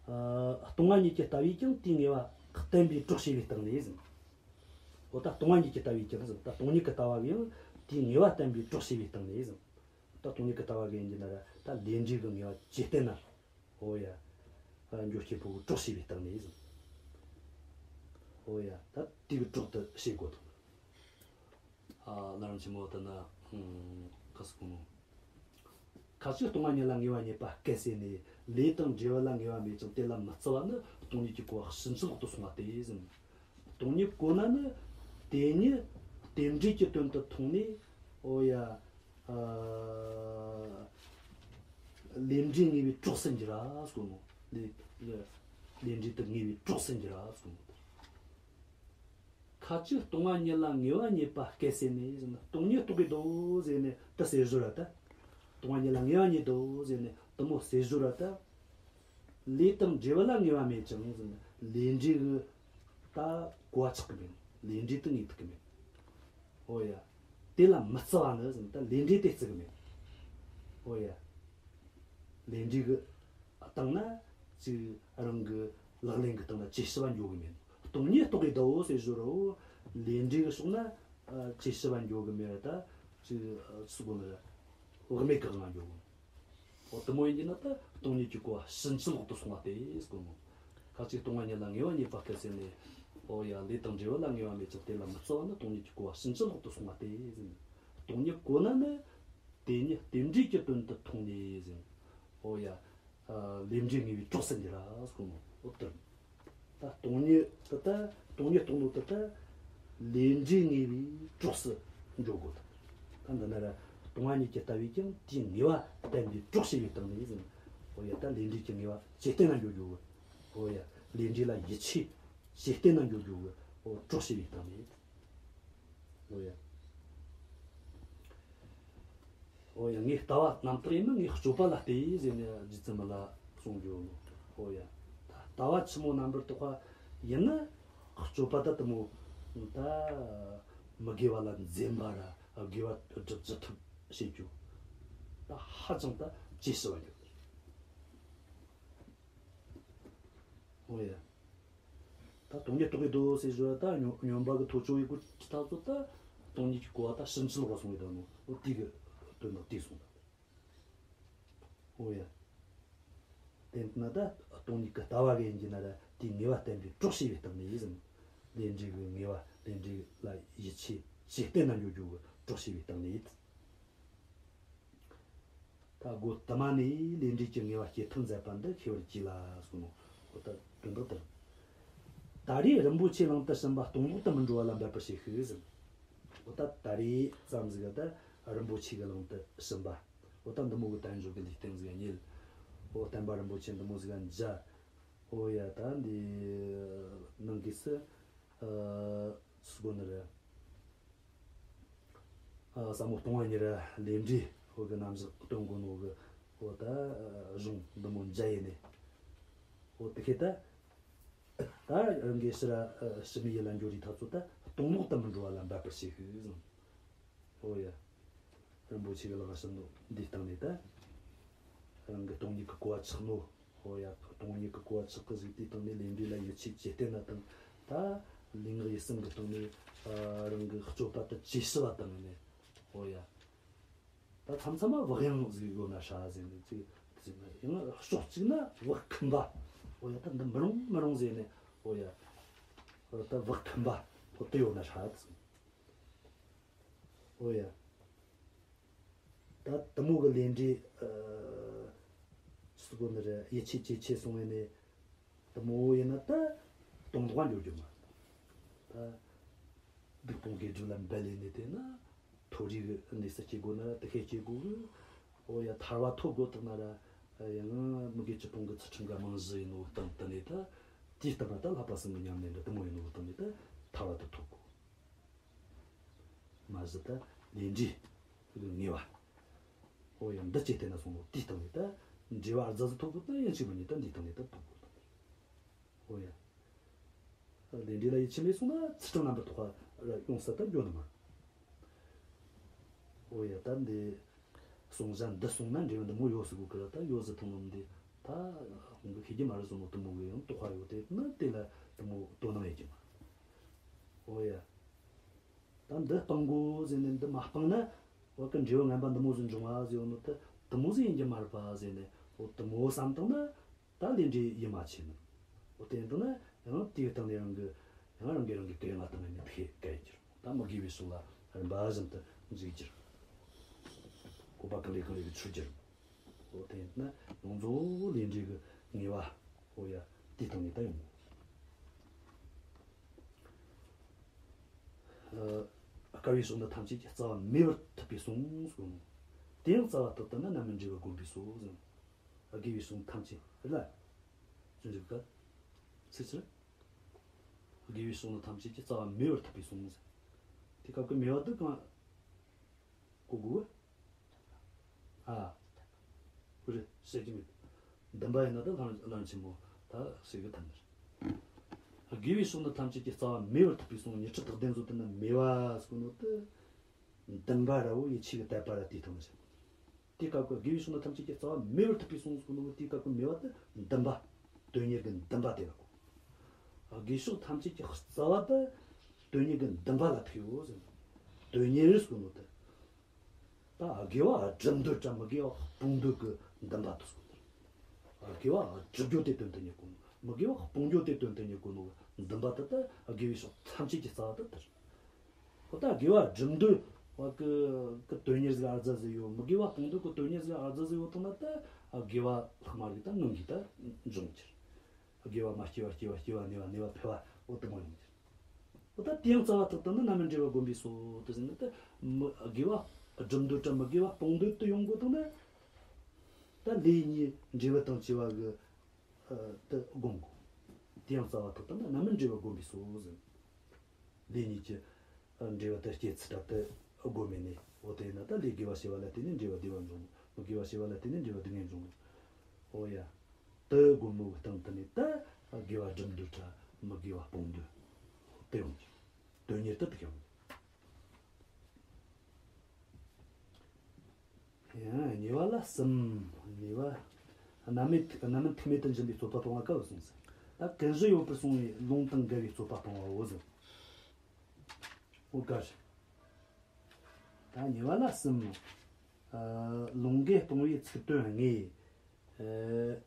ཨ། སྟོང་པ་ཉིད་ཀྱིས་ལྟ་བས་ཀྱང་དེའི་ངེས་པ་བསྟན་པའི་གྲོགས་བྱས་པའི་སྟེང་ནས་ཟིན། འོ་ད་སྟོང་པ་ཉིད་ཀྱིས་ལྟ་བས་ཀྱང་ཟིན། ད་སྟོང་ཉིད་ཀྱི་ལྟ་བ་གིས་ཡང་དེའི་ངེས་པ་བསྟན་པའི་གྲོགས་བྱས་པའི་སྟེང་ནས་ཟིན། ད་སྟོང་ཉིད་ཀྱི་ལྟ་བ་གིས་ཡིན་གྱི་ན་ར་ད་ལས་འབྲས་ཀྱི་ངེས་པ་ཇེ་བརྟན་ན། འོ་ཡ། འགྱོ་སྐྱེ་བོ་གྲོགས་བྱས་པའི་སྟེང་ནས་ཟིན། འོ་ཡ། ད་དེ་གི་གྲོགས་དེ་བྱེད་དགོས་དང་། ཨ། ལམ་རིམ་ཆེན་མོ་དེ་ན། ཨང་། ག་སུ་གོ་ནོ། ཁ་ཅིག་སྟོང་པ་ཉིད་ལ་ངེས་པ་རྙེད་པ་སྐད་ཟེར་ནས། ལས་དང་འབྲས་བུ་ལ་ངེས་པ་མེད་ཅིང་དེ་ལ་མི་བརྩི་བ་ནི། སྟོང་ཉིད་ཀྱི་གོ་བ་ཕྱིན་ཅི་ལོག་ཏུ་སོང་བ་སྟེ་ཟིན། སྟོང་ཉིད་གོ་ན་ནི་དེ་ཉིད་རྟེན་འབྲེལ་གྱི་དོན་དུ་མཐོང་ནས། འོ་ཡ། ཨ། ལས་འབྲས་ངེས་པའི་གྲོགས་སུ་འགྱུར་ར་གསུངས་ནོ། ལས་ལས་ལས་འབྲས་དེ་ངེས་པའི་གྲོགས་སུ་འགྱུར་ར་གསུངས་ནོ། ཁ་ཅིག་སྟོང་པ་ཉིད་ལ་ངེས་པ་རྙེད་པ་སྐད་ཟེར་ནས་ཟེར་ན། སྟོང་ཉིད་རྟོགས་གི་འདུག་ཟེར་ནས་དེ་ཟེར་ཞོར་ར་ད། སྟོང་པ་ཉིད་ལ་ངེས་པ་རྙེད་འདུག་ཟེར་ནས་དེ་མོ་ཟེར་ཞོར་ར་ད། ལས་དང་འབྲས་བུ་ལ་ངེས་པ་མེད་ཅིང་ཟེར་ན། ལས་འབྲས་གི་ད་གོ་བ་ཆགས་གི་མེད། ལས་འབྲས་དེ་ངེས་ཐུབ་གི་མེད། འོ་ཡ། དེ་ལ་མི་བརྩི་བ་ནི་ཟེར་ན། ད་ལས་འབྲས་དེ་བརྩི་གི་མེད། འོ་ཡ། ལས་འབྲས་གི་སྟེང་ན་ཅིག་རང་གི་ལག་ལེན་གི་སྟེང་ན་བཅོས་ཞིབ་བ་འགྱོ་གི་མེད། སྟོང་ཉིད་རྟོགས་གི་འདུག་ཟེར་ཞོར་རོ། ལས་འབྲས་གི་ཕྱོགས་ན་ཨ་བཅོས་ཞིབ་བ་འགྱོ་གི་མེད་ར། ད་ཅིག་ཨ་སུ་གོ་ནི་ར། བག་མེད་གི་ངང་འགྱོ་གི། འོ་དེ་མོ་ཡིན་གྱི་ན་ད་སྟོང་ཉིད་ཀྱི་གོ་བ་ཕྱིན་ཅི་ལོག་ཏུ་སོང་བ་སྟེ་ཟེར་གོ་ནོ། ཁ་ཅིག་སྟོང་པ་ཉིད་ལ་ངེས་པ་རྙེད་པ་སྐད་ཟེར་ནས། འོ་ཡ། ལས་དང་འབྲས་བུ་ལ་ངེས་པ་མེད་ཅིང་དེ་ལ་མི་བརྩི་བ་ནི། སྟོང་ཉིད་ཀྱི་གོ་བ་ཕྱིན་ཅི་ལོག་ཏུ་སོང་བ་སྟེ་ཟེར། སྟོང་ཉིད་གོ་ན་ནི་དེ་ཉིད་རྟེན་འབྲེལ་གྱི་དོན་དུ་མཐོང་ནས་ཟེར། འོ་ཡ། ཨ། ལས་འབྲས་ངེས་པའི་གྲོགས་སུ་འགྱུར་ར་གསུངས་ནོ། འོ་དེ། ད་སྟོང་ཉིད་དེ་ད་སྟོང་ཉིད་རྟོགས་ནོ་དེ་ད་ལས་འབྲས་ངེས་པའི་གྲོགས་སུ་འགྱོ་དགོས། ད་འདི་ན་ར་སྟོང་པ་ཉིད་ཀྱིས་ལྟ་བས་ཀྱང་དེའི་ངེས་པ་བསྟན་པའི་གྲོགས་བྱས་པའི་སྟེང་ནས་ཟེར། འོ་ཡ། ད་ལས་འབྲས་ཀྱི་ངེས་པ་ཇེ་བརྟན་ན་འགྱོ་རྒྱུ་གི། འོ་ཡ། ལས་འབྲས་ལ་ཡིད་ཆེས་ཇེ་བརྟན་ན་འགྱོ་རྒྱུ་གི། འོ་གྲོགས་བྱས་པའི་སྟེང་ནས། འོ་ཡ། འོ་ཡ། ངས་ལྟ་བ་རྣམ་དག་ཡིན་ན། ངས་སྤྱོད་པ་ལ་ལྟོས་ཟེར་ནས་རྗེ་བཙུན་མི་ལ་གསུངས་རྒྱུ་ནོ། འོ་ཡ། ད་ལྟ་བ་ཆི་མོ་རྣམ་པར་དག་པ་ཡིན་ན། སྤྱོད་པ་ད་དེ་མོ་ད་མི་དགེ་བ་ལ་འཛེམ་པ་ར་དགེ་བ་སྒྲུབ་ཅི་ཐུབ་བྱེད་རྒྱུ་ད་ཧ་ཅང་ད་བཅོས་ཞིབ་བ་འགྱུར། འོ་ཡ། ད་སྟོང་ཉིད་རྟོགས་གི་འདུག་ཟེར་ཞོར་ད་སྨྱོན་སྨྱོན་པ་གི་ཐོ་ཅོ་ཡི་གུ་ཁྲི་ཐག་ཚོད་ད་སྟོང་ཉིད་ཀྱི་གོ་བ་ད་ཕྱིན་ཅི་ལོག་ག་སོང་གི་ད་ནོ། འོ་དེ་གི་དོན་དག་དེ་སོང་ད། འོ་ཡ། དེ་ན་ད་སྟོང་ཉིད་ཀྱི་ལྟ་བ་གི་ཡིན་གྱི་ན་ར་དེའི་ངེས་པ་བསྟན་པའི་གྲོགས་བྱས་པའི་སྟེང་ནས་ཡིན་ཟིན། ལས་འབྲས་ཀྱི་ངེས་པ། ལས་འབྲས་ལ་ཡིད་ཆེས་ཇེ་བརྟན་ན་འགྱོ་རྒྱུ་གི་གྲོགས་བྱས་པའི་སྟེང་ནས་ཡིན། ད་སྒོ་དུ་མ་ནས་ལས་འབྲས་ཀྱི་ངེས་པ་སྐྱེ་ཐབས་མཛད་པ་འདི་ཤེས་པར་གྱིས་ལ་གསུངས་ནོ། འོ་ད་དོན་དག་དེ། ད་རེས་རིན་པོ་ཆེ་གླིང་དུ་ཕྱིན་པ་སྟོང་ལོག་ཏུ་མི་འགྲོ་བ་ལ་འབད་པར་བྱེད་ཤིག་ཟེར། འོ་ད་ད་རེས་ཙམ་ཟིག་ག་ད་རིན་པོ་ཆེ་གི་གླིང་དུ་ཕྱིན་པ། འོ་ད་འདི་མོ་གི་དལ་འབྱོར་གི་ལུས་རྟེན་ཟིག་ག་རྙེད། འོ་བསྟན་པ་རིན་པོ་ཆེ་འདི་མོ་ཟིག་ག་མཇལ། འོ་ཡ། ད་འདི་ནང་གི་སུ་ཨ་སུ་གོ་ནི་རེད། ཨ་ཟབ་མོ་སྟོང་པ་ཉིད་ལས་འབྲས་འོ་གི་རྣམ་གཞག་སྟོན་གོ་ནོ་གི། འོ་ད་གཞུང་འདི་མོ་མཇལ་ཡེ་ནས། འོ་དེ་ཁེ་ད་ད་རང་གི་ཕྱིར་ཕྱི་མའི་ཡུལ་ལ་འགྱོ་རིས་ཐག་ཚོད་ད་སྟོང་ལོག་ཏུ་མི་འགྲོ་བ་ལ་འབད་པར་བྱེད་ཤིག་ཟེར། འོ་ཡ། རིན་པོ་ཆེ་གི་ལག་ཕྱིན་ནོ་འདིའི་སྟེང་ནས་ད། རང་གི་སྟོང་ཉིད་ཀྱི་གོ་བ་ཆགས་ནོ། འོ་ཡ། སྟོང་ཉིད་ཀྱི་གོ་བ་ཆགས་གི་ཟིག་དེའི་སྟེང་ནས་ལས་འབྲས་ལ་ཡིད་ཆེས་ཇེ་བརྟན་ན་དང་། ད་ལུས་ངག་ཡིད་གསུམ་གྱི་སྟེང་ནས་ཨ་རང་གི་སྤྱོད་པ་དེ་ཇེ་ཞི་བ་དང་ནས། འོ་ཡ། ད་མཚམས་མཚམས་མ་བག་ཡངས་ཟིག་ཡོད་ན་ཧྲ་ཟེར་ནས་ཅིག་ཡང་ཕྱོགས་གཅིག་ན་བག་ཁུམ་པ། འོ་ཡ། ད་འདི་མི་རུང་མི་རུང་ཟེར་ནས། འོ་ཡ། ད་བག་ཁུམ་པ་འོ་དེ་ཡོད་ན་ཧྲ་ཟེར། ཨོ་ཡ། ད་དེ་མོ་གི་ལས་འབྲས། ཨ། ཟེར་གོ་ནི་རེད། ཡིད་ཆེས་ཇེ་ཆེ་སོང་བས་ནས། དེ་མོ་ཡིན་ན་ད་དོན་ལྡོག་འགྱོ་རྒྱུ་མ་རེད། ད་སྡིག་སྤོང་དགེ་སྒྲུབ་ལ་འབད་ལས་ནས་དེ་ན། མཐོ་རིས་གི་གནས་སུ་སྐྱེ་དགོས་ན་ར་དེ་ཤེས་སྐྱེ་དགོས་གི། ཨོ་ཡ། ཐར་བ་ཐོབ་དགོས་ཐུག་ན་ར། ཡང་མི་དགེ་བཅུ་སྤོང་གི་ཚུལ་ཁྲིམས་ག་རྨང་གཞི་ཡིན་ནོ་སྟེང་དུ་ནས་ད། དེའི་སྟེང་ན་ད་བསླབ་པ་གསུམ་གི་ཉམས་ལེན་འདྲ་དེ་མོ་ཡིན་ནོ་སྟེང་ནས་ད་ཐར་བ་དེ་ཐོབ་དགོས། མ་གཞི་ད་ལས་འབྲས་གི་ངེས་པ། ཨོ་ཡ། འདི་ཅི་སྟེ་ན་སོང་ནོ་དེའི་སྟེང་ནས་ད་འབྲས་བུ་ཨ་རྫ་ཟིག་ཐོབ་དགོས་ད། ཡིན་གཅིག་མིན་གཉིས་ད་འདིའི་སྟེང་ནས་ད་ཐོབ་དགོས། ཨོ་ཡ། ལས་འབྲས་ལ་ཡིད་ཆེས་མེད་སོང་ན་ཚུལ་ཁྲིམས་རྣམ་པར་དག་པ་ར་ཡོང་ས་ད་འགྱོ་ནི་མ་རེད། ཨོ་ཡ། ད་འདི་གསུང་བྱ་འདི་གསུངས་ན་འབྲས་བུ་འདི་མོ་ཡོད་ཟེར་གོ་གི་ར། ད་ཡོད་ཟེར་ཐོང་ནོ་འདི་ད་ཁོང་གིས་ཤེས་ཀྱི་མ་རེད་ཟེར་ནོ་དེ་མོ་གི་ཡང་དོགས་པ་ཡོད་དེ་ན། དེ་ལ་དེ་མོ་དོ་སྣང་ཡེད་ཀྱི་མ་རེད། ཨོ་ཡ། ད་འདི་སྤང་དགོས་ཟེར་ནས་འདི་མ་སྤངས་ན། བ་གི་འབྲས་བུ་ངན་པ་འདི་མོ་ཟིག་འབྱུང་བ་ཟེར་ཡོད་ནོ་ད་དེ་མོ་ཟིག་ཡིན་གྱི་མ་རེད་པ་ཟེར་ནས། ཨོ་དེ་མོ་བསམ་བཏང་ན། ད་ལས་འབྲས་ཡིད་མ་ཆེས་ནི། འོ་དེ་ཡིན་དུས་ན་ཡང་དེའི་སྟེང་ནས་རང་གི་ཡང་རང་གིས་རང་གི་གུ་ཡངས་བཏང་ནས་ནི་ཐེ་ག་ཡི་གྱུར། ད་མི་དགེ་བའི་ཕྱོགས་ལ་རིམ་པ་བཞིན་དུ་འཇུག་གྱུར། སྤོབས་པ་གང་ལས་གང་ལས་ཀྱི་ཆོས་གྱུར། འོ་དེ་ཡིན་ན་ཡོངས་རྫོགས་ལས་འབྲས་ཀྱི་ངེས་པ། འོ་ཡ། དེའི་སྟེང་ནས་ད་ཡོང་། ཨ། དཀར་བའི་ཕྱོགས་འདི་ཐམས་ཅད་ཀྱི་རྩ་བ་མེད་པར་ཐུབ་པས་གསུངས་གསུངས། དེ་ཡང་རྩ་བ་ཐུབ་ལྟ་ན་རྣམ་སྨིན་འབྲས་བུ་བསྒོམས་པས་སོ་ཟེར། དགེ་བའི་ཕྱོགས་ཐམས་ཅད་ལ། ཅི་འཇུག་ག་ཚིག་ཚིག་དགེ་བའི་ཕྱོགས་ནི་ཐམས་ཅད་ཀྱི་རྩ་བ་མེད་པར་ཐུབ་པས་གསུངས་ཟེར། དེ་སྐབས་ཀྱི་མེད་པ་དེ་གང་གོ་དགོས། ཨ། ཧུ་རེ་བཤད་ཀྱི་མེད། འདུན་པ་ཡིན་ན་ད་ལམ་ལམ་ཆེན་མོ་ད་བཤད་གི་ཐུབ་ནི་རེད། དགེ་བའི་ཕྱོགས་ནི་ཐམས་ཅད་ཀྱི་རྩ་བ་མེད་པར་ཐུབ་པས་གསུངས། ཉི་ཁྲི་རྟགས་ལྡན་ཚོ་དེ་ན་མེད་པ་ཟེར་གོ་ནོ་དེ། འདུན་པ་ར་བོ་ཡིད་ཆེས་ཀྱི་དད་པ་ར་དེའི་ཐོག་ནས་བཤད། དེའི་སྐབས་ཀྱི་དགེ་བའི་ཕྱོགས་ནི་ཐམས་ཅད་ཀྱི་རྩ་བ་མེད་པར་ཐུབ་པས་གསུངས་གོ་ནོ། དེའི་སྐབས་ཀྱི་མེད་པ་དེ་འདུན་པ། དོན་གཉེར་གྱི་འདུན་པ་དེ་ལ་གོ། དགེ་ཕྱོགས་ཐམས་ཅད་ཀྱི་རྩ་བ་དེ་དོན་གཉེར་གྱི་འདུན་པ་ལ་ཐུག་ཡོད་ཟེར། དོན་གཉེར་ཟེར་གོ་ནོ་དེ། ད་དགེ་བ་སྒྲུབ་འདོད་ར་མི་དགེ་བ་སྤོང་འདོད་ཀྱི་འདུན་པ་དེ་ཟེར་གོ་ནོ། དགེ་བ་སྒྲུབ་རྒྱུ་དེ་དོན་དུ་གཉེར་གོ་ནོ། མི་དགེ་བ་སྤོང་རྒྱུ་དེ་དོན་དུ་གཉེར་གོ་ནོ་འདུན་པ་དེ། ད་དགེ་བའི་ཕྱོགས་ཐམས་ཅད་ཀྱི་རྩ་བ་དེ་དེ་རེད། འོ་ད་དགེ་བ་སྒྲུབ་འདོད་བ་གི་གི་དོན་གཉེར་ཟིག་ཨ་རྫ་ཟིག་ཡོད། མི་དགེ་བ་སྤོང་འདོད་གི་དོན་གཉེར་ཟིག་ཨ་རྫ་ཟིག་ཡོད་དང་ན། ད་དགེ་བ་ལྷག་མ་རིག་ད་ངང་གིས་ད་འབྱུང་གྱུར། དགེ་བ་མ་སྐྱེས་པ་སྐྱེ་བ། སྐྱེས་པ་གནས་པ་གནས་པ་འཕེལ་བ། འོ་དེ་མོ་ཡོང་གྱུར། འོ་ད་དེ་ཡང་རྩ་བ་ཐུབ་ལྟ་ན་རྣམ་སྨིན་འབྲས་བུ་བསྒོམས་པས་སོ་དེ་ཟེར་ན། ད་མི་དགེ་བ་སྒྲུབ་འདོད་དྲ་མི་དགེ་བ་སྤོང་འདོད་དུ་ཡོང་དགོས་དང་ན། ད་ལས་གཉིས་འབྲས་བུ་དང་བཅས་པ་གི་ཨ་དེ་བསྒོམ་དགོས། དེ་ཡང་རྩ་བ་ཐུབ་ལྟ་ན་རྣམ་སྨིན་འབྲས་བུ་བསྒོམས་པས་སོ་ཟེར། ལས་གཉིས་ཀྱི་འབྲས་བུ་དེ་སྐྱེ་ཚུལ་དྲ་དེ་བསྒོམས་ནས་ནི། འོ་དེས་ན་ད་ལས་དགེ་བ་བྱས་པ་ལ་བརྟེན་ནས་འབྲས་བུ་བདེ་བ་འབྱུང་། མི་དགེ་བ་བྱས་པ་ལ་བརྟེན་ནས་འབྲས་བུ་སྡུག་བསྔལ་འབྱུང་། འོ་ཡ། དེ་བསྒོམས་ནོ་གི་སྟེང་དུ་ནས་ད་དགེ་བ་སྒྲུབ་འདོད་དྲ་མི་དགེ་བ་སྤོང་འདོད་དེ་ཡོང་གི། དོན་གཉེར་དེ་དེ་ཡོང་གི། ཡང་གཉིས་པ་ལ་གསུམ། གཉིས་པ། རྣམ་སྨིན་རྣམ་སྨིན་ཐུག་མེད་དུ་འབྱིན་པའི་རྩོད་པ་སྤོང་བ་ག་བ་གསུངས་ཟེར། ད་ཀུན་གཞི་ཡོད་པར་གསུངས་པའི་ལུང་དང་འགལ་བའི་རྩོད་པ་སྤོང་བའོ་ཟེར། འོ་ག་ཞིག་ད་གཉིས་པ་ལ་གསུམ། ཨ། ལུང་འགལ་སྤོང་བའི་ཚིག་དོན་དངོས། ཨ།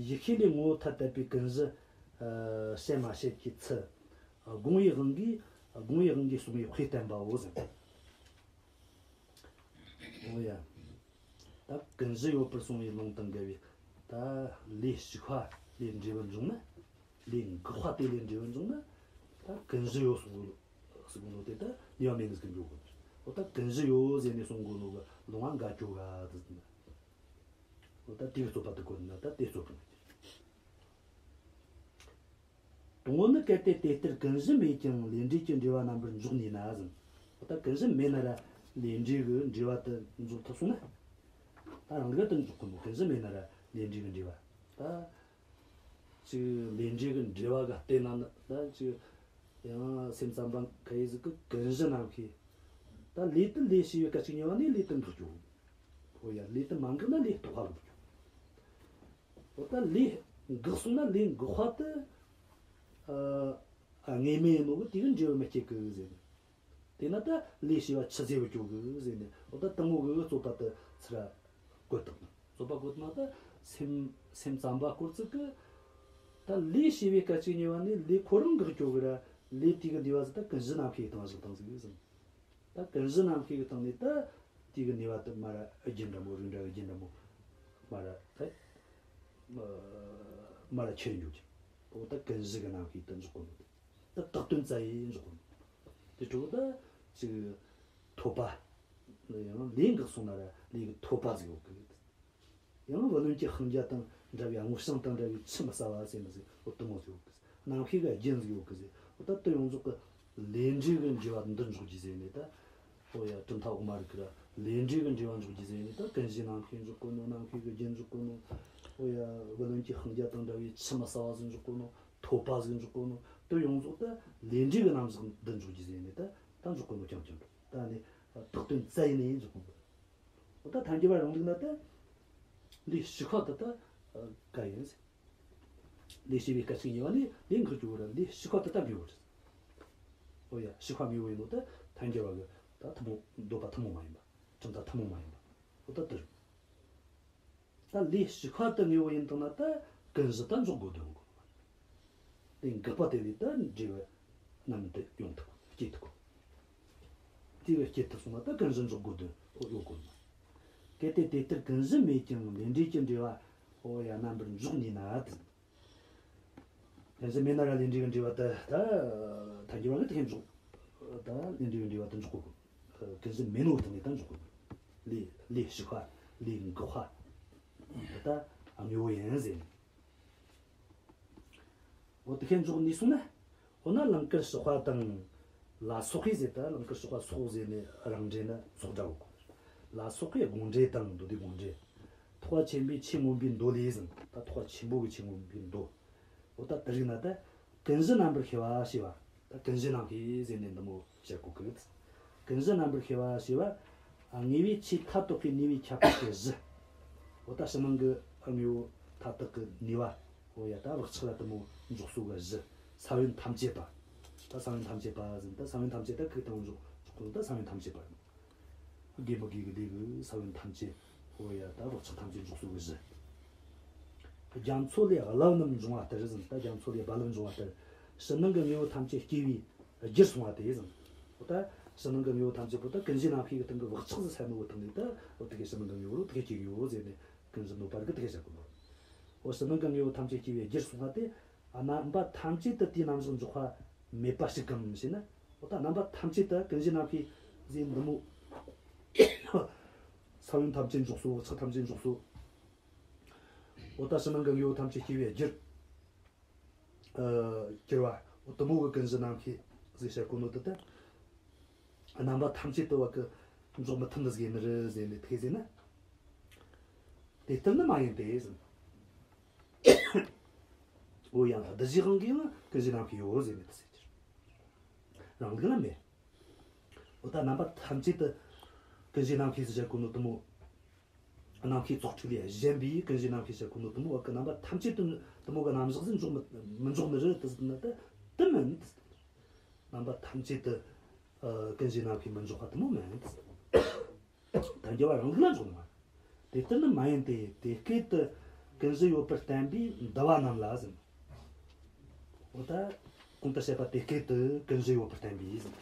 ཡིད་ཤེས་ལས་ངོ་བོ་ཐ་དད་པའི་ཀུན་གཞི། ཨ། བཤད་མ་བཤད་ཀྱི་ཚུལ། དགོངས་པའི་དབང་གིས། དགོངས་པའི་དབང་གིས་གསུངས་པའི་དཔེ་བསྟན་པའོ་ཟེར། འོ་ཡ། ད་ཀུན་གཞི་ཡོད་པར་གསུངས་པའི་ལུང་དང་འགལ་བའི། ད་ལས་ཞིག་པ་ལས་འབྲས་བུ་འབྱུང་ན། ལས་འགགས་པ་དེ་ལས་འབྲས་བུ་འབྱུང་ན། ད་ཀུན་གཞི་ཡོད་གསུངས་གསུངས་ནོ་དེ་ད་ནུས་པ་མེད་ནི་ཟིག་གི་འགྱོ་དགོས། འོ་ད་ཀུན་གཞི་ཡོད་ཟེར་ནས་གསུང་གོ་ནོ་གི་ལུང་བ་འགལ་འགྱོ་ག་དེ་ཟེར་ན། འོ་ད་དེའི་རྩོད་པ་དེ་གོ་ན་ད་དེ་རྩོད་པ་མེད། དང་པོ་ནི། གལ་ཏེ་དེ་ལྟར་ཀུན་གཞི་མེད་ཀྱང་ལས་འབྲས་ཀྱི་འབྲེལ་བ་རྣམ་པར་འཇོག་ནུས་ན་ཟེར། འོ་ད་ཀུན་གཞི་མེད་ན་ར་ལས་འབྲས་ཀྱི་འབྲེལ་བ་དེ་འཇོག་ཐུབ་སོང་ན། ད་རང་གི་དོན་འཇོག་གི་མོ། ཀུན་གཞི་མེད་ན་ར་ལས་འབྲས་ཀྱི་འབྲེལ་བ། ད་ཅིག་ལས་འབྲས་ཀྱི་འབྲེལ་བ་ག་བལྟས་ན་ནི། ད་ཅིག་ཡང་སེམས་ཙམ་པ་ཁ་ཡི་ཟིག་གི་ཀུན་གཞི་རྣམ་ཤེས། ད་ལས་དེ་ལས་བྱས་པའི་སྐད་ཅིག་ཉིད་པ་ནས་ལས་དེ་འགག་འགྱོ། འོ་ཡ། ལས་དེ་མ་འགགས་ན་ལས་རྟོགས་པ་འགག་འགྱོ། འོ་ད་ལས་འགགས་སོང་ན་ལས་འགགས་པ་དེ། ཨ། དངོས་མེད་ཡིན་ནོ་གི་དེ་གི་འབྲས་བུ་མི་སྐྱེ་གི་ཟེར་ནས། དེས་ན་ད་ལས་བྱས་པ་ཆུད་ཟོས་པར་འགྱོ་གི་ཟེར་ནས། འོ་ད་དེ་མོ་གི་རྩོད་པ་དེ་ཚུར་ར་བཀོད་བཏང་། རྩོད་པ་བཀོད་བཏང་ན་ད་སེམས་སེམས་ཙམ་པ་སྐོར་ཚིག་གི། ད་ལས་བྱས་པའི་སྐད་ཅིག་ཉིད་པ་ནས་ལས་ཁོ་རང་འགག་འགྱོ་གི་ར། ལས་དེ་གི་ནུས་པ་ཟིག་ད་ཀུན་གཞི་རྣམ་ཤེས་ཀྱི་སྟེང་བཞག་བཏང་ཟིག་ཟེར། ད་ཀུན་གཞི་རྣམ་ཤེས་ཀྱི་སྟེང་ནས་ད་དེ་གི་ནུས་པ་དེ་མར་རྒྱུན་འདྲ་མོ་རིགས་འདྲ་གི་རྒྱུན་འདྲ་མོ་མར་ད་མར་ཁྱེར་འགྱོ་རྒྱུ། འོ་ད་ཀུན་གཞི་གི་རྣམ་ཤེས་དེ་འཇོག་གོ་ནོ། ད་བཏགས་དོན་བཙལ་ཡེ་འཇོག་གོ་ནོ། དེ་འཕྲོ་ད་ཅིག་ཐོབ་པ། ཡང་ལས་འགགས་སོང་ན་ར་ལས་ཀྱི་ཐོབ་པ་ཟིག་ཡོད་གི། ཡང་བུ་ལོན་གྱི་ཤིང་རྒྱ་དང་འདྲ་བའི་རྔུལ་ཞིང་དང་འདྲ་བའི་ཆུ་མི་ཟ་བ་ཟེར་ནི་ཟིག་འོ་དེ་མོ་ཟིག་ཡོད་གི། རྣམ་ཤེས་ཀྱི་རྒྱུན་ཟིག་ཡོད་གི་ཟེར། འོ་ད་དེ་ཡོངས་རྫོགས་ཀྱི་ལས་འབྲས་ཀྱི་འབྲེལ་བ་འདི་འཇོག་རྒྱུ་ཟེར་ནས་ད། འོ་ཡ་གྲུབ་མཐའ་འོག་མ་རིག་གི་ར་ལས་འབྲས་ཀྱི་འབྲེལ་བ་འཇོག་རྒྱུ་ཟེར་ནས་ད་ཀུན་གཞིའི་རྣམ་ཤེས་འཇོག་གོ་ནོ། རྣམ་ཤེས་ཀྱི་རྒྱུན་འཇོག་གོ་ནོ། འོ་ཡ་བུ་ལོན་གྱི་ཤིང་རྒྱ་དང་འདྲ་བའི་ཆུ་མི་ཟ་བ་ཟིག་འཇོག་གོ་ནོ། ཐོབ་པ་ཟིག་འཇོག་གོ་ནོ། དེ་ཡོངས་རྫོགས་ད་ལས་འབྲས་ཀྱི་རྣམ་གཞག་འདི་འཇོག་རྒྱུ་ཟེར་ནས་ད་ད་འཇོག་གོ་ནོ། རྐྱང་རྐྱང་ད་ནི་བཏགས་དོན་བཙལ་ཡེ་ནས་འཇོག་གོ་ནོ། འོ་ད་ཐལ་འགྱུར་བ་རང་ལུགས་ན་ད་ལས་ཞིག་པ་དེ་ད་ག་ཡིན་ཟེར། ལས་བྱེད་པའི་སྐད་ཅིག་གཉིས་པ་ནས་ལས་འགགས་རྒྱུ་བོ་ར་ལས་ཞིག་པ་དེ་ད་དངོས་པོ་རེད། འོ་ཡ་ཞིག་པ་དངོས་པོ་ཡིན་ནོ་ད་ཐལ་འགྱུར་བ་གི་ད་ཐུན་མོང་འདོད་པ་ཐུན་མོང་མ་ཡིན་པ། གྲུབ་མཐའ་ཐུན་མོང་མ་ཡིན་པ། འོ་ད་དེ་རེད། ད་ལས་ཞིག་པ་དེ་དངོས་པོ་ཡིན་བཏང་ན་ད་ཀུན་གཞི་ད་འཇོག་དགོས་དོན་གོ། ལས་འགགས་པ་དེ་ལས་ད་འབྲས་བུ་རྣམས་དེ་ཡོང་ཐུབ་གོ། སྐྱེ་ཐུབ་གོ། དེ་བས་སྐྱེ་ཐུབ་སོང་ན་ད་ཀུན་གཞི་འཇོག་དགོས་དོན་ཡོད་གོ། གལ་ཏེ་དེ་ལྟར་ཀུན་གཞི་མེད་ཀྱང་ལས་འབྲས་ཀྱི་འབྲེལ་བ་འོ་ཡ་རྣམ་པར་འཇོག་ནུས་ན་དེ། ཀུན་གཞི་མེད་ན་ར་ལས་འབྲས་ཀྱི་འབྲེལ་བ་དེ་ད་ཐལ་འགྱུར་བ་གི་དེ་འཇོག་ད་ལས་འབྲས་ཀྱི་འབྲེལ་བ་དེ་འཇོག་གོ། ཀུན་གཞི་མེད་ནོ་དེ་ནས་ད་འཇོག་གོ། ལས་ལས་ཞིག་པ་ལས་འགགས་པ་དེ་ད་དངོས་པོ་ཡིན་ཟེར། འོ་དེ་ཁས་འཇོག་ནུས་སོང་ན། འོ་ན་ལང་ཀར་ཞོགས་པ་དང་། ལ་སོགས་པའི་ཟེར། ད་ལང་ཀར་ཞོགས་པ་སོགས་ཟེར་ནས་རང་འགྲེལ་ན་སོགས་སྒྲ་གོ། ལ་སོགས་པའི་དགོངས་འགྲེལ་དང་། མདོ་སྡེའི་དགོངས་འགྲེལ། ཐེག་པ་ཆེན་པོའི་ཆོས་མངོན་པའི་མདོ་ལས་ཟེར། ད་ཐེག་པ་ཆེན་པོ་གི་ཆོས་མངོན་པའི་མདོ། འོ་ད་དེ་རིགས་ན་ད་ཀུན་གཞི་རྣམ་པར་ཤེས་པ་ཞེས་པ། ད་ཀུན་གཞི་རྣམ་ཤེས་ཟེར་ནས་འདི་མོ་བཤད་གོ་གི། ཀུན་གཞི་རྣམ་པར་ཤེས་པ་ཞེས་པ། ཨ། དངོས་པོའི་ཆོས་མཐར་ཐུག་གི་ནུས་པའི་ཁྱད་པར་གྱི་གཞི། འོ་ད་ཕྱི་ནང་གི་དངོས་པོ་མཐར་ཐུག་གི་ནུས་པ། འོ་ཡ་ད་བག་ཆགས་ལ་དེ་མོ་འཇོག་སོ་གི་གཞི། ས་བོན་ཐམས་ཅད་པ། ད་ས་བོན་ཐམས་ཅད་པ་ཟེར། ད་ས་བོན་ཐམས་ཅད་ད་གི་དང་འཇོག་འཇོག་གོ་ནོ་ད་ས་བོན་ཐམས་ཅད་པ། དགེ་མི་དགེ་གི་ལས་ཀྱི་ས་བོན་ཐམས་ཅད། འོ་ཡ་ད་བག་ཆགས་ཐམས་ཅད་འཇོག་སོ་གི་གཞི། རྒྱ་མཚོ་ལས་རླབས་རྣམས་འབྱུང་བ་ལྟར་ཟེར། ད་རྒྱ་མཚོ་ལས་རྦ་རླབས་འབྱུང་བ་ལྟར། ཕྱི་ནང་གི་དངོས་པོ་ཐམས་ཅད་སྐྱེ་བའི་རྒྱུར་སོང་བ་དེ་ཟེར། འོ་ད་ཕྱི་ནང་གི་དངོས་པོ་ཐམས་ཅད་པོ་ད་ཀུན་གཞིའི་རྣམ་ཤེས་ཀྱི་སྟེང་གི་བག་ཆགས་ཟེར་ས་ནོ་བོ་དང་ནི་ད་འོ་དེ་གའི་ཕྱི་ནང་གི་དངོས་པོ་རོ་དེ་གའི་སྐྱེ་གི་ཡོད་ཟེར་ནས་ཀུན་གཞི་འདོད་པ་རིགས་དེ་གའི་བཤད་གོ་ནོ། འོ་ཕྱི་ནང་གི་དངོས་པོ་ཐམས་ཅད་སྐྱེ་བའི་རྒྱུར་སོང་བ་དེ། ཨ། རྣམ་པ་ཐམས་ཅད་དུ་དེའི་རྣམ་གཞག་འཇོག་པ་མེད་པ་ཞིག་གམ་ཞེ་ན། འོ་ད་རྣམ་པ་ཐམས་ཅད་དུ་ཀུན་གཞིའི་རྣམ་ཤེས་ཟེར་འདི་མོ། ས་བོན་ཐམས་ཅད་འཇོག་སོ། བག་ཆགས་ཐམས་ཅད་འཇོག་སོ། འོ་ད་ཕྱི་ནང་གི་དངོས་པོ་ཐམས་ཅད་སྐྱེ་བའི་རྒྱུར། ཨ། གྱུར་པ། འོ་དེ་མོ་གི་ཀུན་གཞི་རྣམ་ཤེས་ཟེར་བཤད་གོ་ནོ་དེ་ད། རྣམ་པ་ཐམས་ཅད་དུ་བ་གི་འཇོག་མི་ཐུབ་ནི་ཟིག་ཡིན་ནི་རེད་ཟེར་ནས་དེ་ཟེར་ན། དེ་ལྟར་ནི་མ་ཡིན་ཏེ་ཟེར། འོ་ཡང་གདུལ་བྱའི་དབང་གིས་ཡང་ཀུན་གཞི་རྣམ་ཤེས་ཡོད་ཟེར་ནས་དེ་ཟེར་གྱི། རང་ལུགས་ལ་མེད། འོ་ད་རྣམ་པ་ཐམས་ཅད་དུ་ཀུན་གཞི་རྣམ་ཤེས་ཟེར་བཤད་གོ་ནོ་དེ་མོ། རྣམ་ཤེས་ཚོགས་དྲུག་ལས་གཞན་པའི་ཀུན་གཞི་རྣམ་ཤེས་བཤད་གོ་ནོ་དེ་མོ་བ་གི་རྣམ་པ་ཐམས་ཅད་དུ་དེ་མོ་གི་རྣམ་གཞག་ཟིག་འཇོག་མི་མི་འཇོག་ནི་རེད་དེ་ཟེར་ན་ད་དེ་མིན། རྣམ་པ་ཐམས་ཅད་དུ་ཨ་ཀུན་གཞི་རྣམ་ཤེས་མི་འཇོག་པ་དེ་མོ་མིན། ཐལ་འགྱུར་བ་རང་ལུགས་ལ་འཇོག་ནི་མ་རེད། དེ་ལྟར་ནི་མ་ཡིན་ཏེ། དེ་སྐད་དུ་ཀུན་གཞི་ཡོད་པར་བསྟན་པའི་འདུལ་བ་རྣམས་ལ་ཟེར། འོ་ད་གོང་དུ་བཤད་པ་དེ་སྐད་དུ་ཀུན་གཞི་ཡོད་པར་བསྟན་པའི་ཟེར།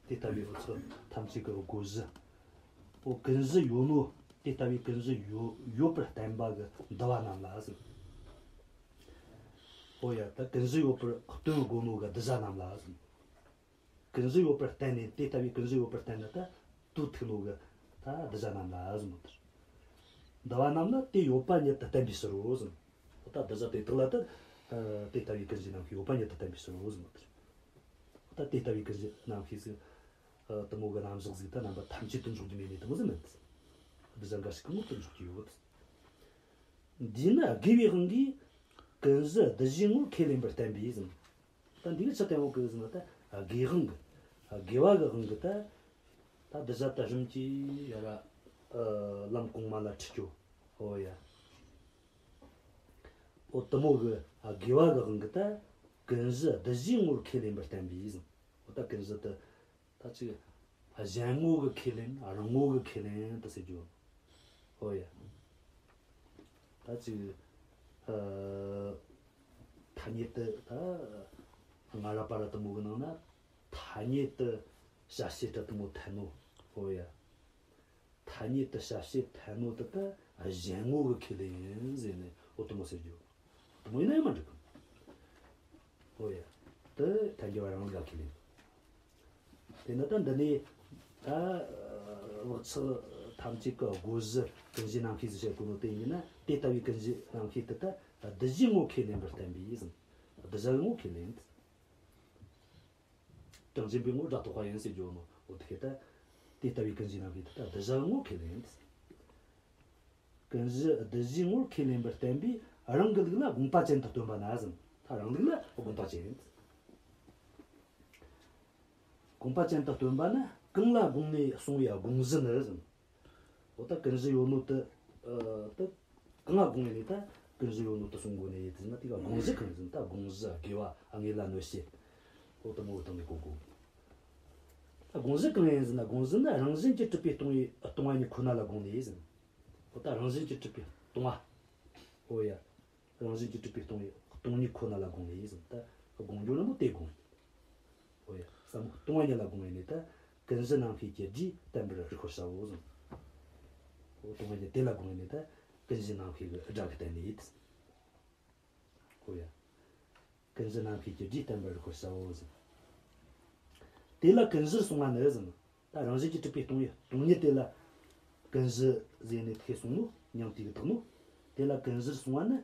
དེ་ལྟ་བུའི་འུ་ཚོ་ཐམས་ཅད་ཀྱི་གོ་གཞི། འོ་ཀུན་གཞི་ཡོད་ནོ། དེ་ལྟ་བུའི་ཀུན་གཞི་ཡོད་ཡོད་པར་བསྟན་པ་གི་འདུལ་བ་རྣམས་ལ་ཟེར། འོ་ཡ་ད་ཀུན་གཞི་ཡོད་པར་སྟོན་དགོས་ནོ་གི་གདུལ་བྱ་རྣམས་ལ་ཟེར། ཀུན་གཞི་ཡོད་པར་བསྟན་ནས། དེ་ལྟ་བུའི་ཀུན་གཞི་ཡོད་པར་བསྟན་ནས་ད་དུས་ཐུག་ནོ་གི་ད་གདུལ་བྱ་རྣམས་ལ་ཟེར་ནོ་དེར། འདུལ་བ་རྣམས་ནི་དེ་ཡོད་པ་ཉིད་དུ་བསྟན་པའི་ཕྱིར་རོ་ཟེར། འོ་ད་གདུལ་བྱ་དེ་དག་ལ་ད་དེ་ལྟ་བུའི་ཀུན་གཞི་རྣམ་ཤེས་ཡོད་པ་ཉིད་དུ་བསྟན་པའི་ཕྱིར་རོ་ཟེར་ནོ་དེར། འོ་ད་དེ་ལྟ་བུའི་ཀུན་གཞི་རྣམ་ཤེས་ཟིག་དེ་མོ་གི་རྣམ་གཞག་ཟིག་ད་རྣམ་པ་ཐམས་ཅད་དུ་འཇོག་རྒྱུ་མེད་ནི་དེ་མོ་ཟིག་མིན། གདུལ་བྱ་འགའ་ཞིག་གི་ངོ་དེ་འཇོག་རྒྱུ་ཡོད། འདིས་ནི་དགེ་བའི་དབང་གིས་ཀུན་གཞི་གདུལ་བྱའི་ངོར་ཁས་ལེན་པར་བསྟན་པས་ཟེར། ད་འདི་གི་ཆི་བསྟན་ཡོད་གི་ཟེར་ན། ད་དགེ་དབང་གི། དགེ་བ་གི་དབང་གིས་ད། ད་གདུལ་བྱ་ད་རིམ་གྱིས་ཡར་ར་ལམ་གོང་མ་ལ་ཁྲིད་རྒྱུ། འོ་ཡ། འོ་དེ་མོ་གི་དགེ་བ་གི་དབང་གིས་ད་ཀུན་གཞི་གདུལ་བྱའི་ངོར་ཁས་ལེན་པར་བསྟན་པས་ཟེར། འོ་ད་ཀུན་གཞི་དེ་ད་ཅིག་གཞན་ངོ་གི་ཁས་ལེན། རང་ངོ་གི་ཁས་ལེན་དེ་ཟེར་རྒྱུ། འོ་ཡ། ད་ཅིག་ཨ་ཐ་སྙད་དེ་ད་ སྔ་རབས་པ་ར་དེ་མོ་གི་ནང་ན་ཐ་སྙད་དུ་བྱ་བྱེད་ར་དེ་མོ་འཐད་ནོ། ཨོ་ཡ། ཐ་སྙད་དུ་བྱ་བྱེད་འཐད་ནོ་དེ་ད་གཞན་ངོ་གི་ཁས་ལེན་ཡིན་ཟེར་ནས། ཨོ་དེ་མོ་ཟེར་རྒྱུ། དེ་མོ་ཡིན་ན་ཡང་མི་འགྲིག་གི། ཨོ་ཡ། དེ་ཐལ་འགྱུར་བ་རང་ལུགས་ལ་ཁས་ལེན། དེ་ན་ད་འདི་ནས་ད་བག་ཆགས་ཐམས་ཅད་ཀྱི་བསྒོ་གཞི་ཀུན་གཞིའི་རྣམ་ཤེས་ཟེར་བྱེད་གོ་ནོ་དེ་ཡིན་ན། དེ་ལྟ་བུའི་ཀུན་གཞིའི་རྣམ་ཤེས་དེ་ད་གདུལ་བྱའི་ངོ་ཁས་ལེན་པར་བསྟན་པས་ཟེར། གདུལ་བྱའི་ངོ་ཁས་ལེན། གྲངས་ཅན་པའི་ངོར་སྒྲ་རྟོག་པ་ཡིན་ཟེར་རྒྱུ་ནོ། འོ་དེ་ཁེ་ད་དེ་ལྟ་བུའི་ཀུན་གཞིའི་རྣམ་ཤེས་དེ་ད་གདུལ་བྱའི་ངོ་ཁས་ལེན། ཀུན་གཞི་གདུལ་བྱའི་ངོར་ཁས་ལེན་པར་བསྟན་པས། རང་གི་ལུགས་ལ་དགོངས་པ་ཅན་དུ་སྟོན་པ་ན་ཟེར། ད་རང་ལུགས་ལ་དགོངས་པ་ཅན། དགོངས་པ་ཅན་དུ་སྟོན་པ་ན་གང་ལ་དགོངས་ནས་གསུངས་པའི་དགོངས་གཞི་ནི་ཟེར། འོ་ད་ཀུན་གཞི་ཡོད་ནོ་དེ། ཨ། དེ་གང་ང་དགོངས་ནས་ད་ཀུན་གཞི་ཡོད་ནོ་དེ་གསུང་དགོས་ནས་ཡིན་ན། དེ་ག་དགོངས་གཞི་གང་ཟེར། ད་དགོངས་གཞི་དགེ་བ་དངོས་ལ་གནོད་བྱེད། འོ་དེ་མོ་བཏང་ནས་གོ་དགོས། ད་དགོངས་གཞི་གང་ཡིན་ཟེར་ན། དགོངས་གཞི་ནི་རང་བཞིན་གྱིས་གྲུབ་པའི་སྟོང་བའི་སྟོང་པ་ཉིད་ཁོ་ན་ལ་དགོངས་ནས་ཟེར། འོ་ད་རང་བཞིན་གྱིས་གྲུབ་པའི་སྟོང་པ། འོ་ཡ། རང་བཞིན་གྱིས་གྲུབ་པའི་སྟོང་པའི་སྟོང་ཉིད་ཁོ་ན་ལ་དགོངས་ནས་ཟེར། ད་དགོངས་རྒྱུ་རྣམས་པོ་དེ་དགོངས། འོ་ཡ། ཟབ་མོ་སྟོང་པ་ཉིད་ལ་དགོངས་ནས་ད་ཀུན་གཞི་རྣམ་ཤེས་ཀྱི་སྒྲས་བསྟན་པར་རིག་པར་བྱའོ་ཟེར། འོ་སྟོང་པ་ཉིད་དེ་ལ་དགོངས་ནས་ད་ཀུན་གཞི་རྣམ་ཤེས་ཀྱི་སྒྲ་གིས་བསྟན་ནས། འོ་ཡ། ཀུན་གཞི་རྣམ་ཤེས་ཀྱི་སྒྲས་བསྟན་པར་རིག་པར་བྱའོ་ཟེར། དེ་ལ་ཀུན་གཞིར་གསུངས་པ་ནི་ཟེར། ད་རང་བཞིན་གྱིས་གྲུབ་པའི་སྟོང་པའི་སྟོང་ཉིད་དེ་ལ་ཀུན་གཞི་ཟེར་ནས་ཐེ་གསུངས་ནོ། མྱང་དེ་གི་བཏགས་ནོ། དེ་ལ་ཀུན་གཞིར་གསུངས་པ་ནི།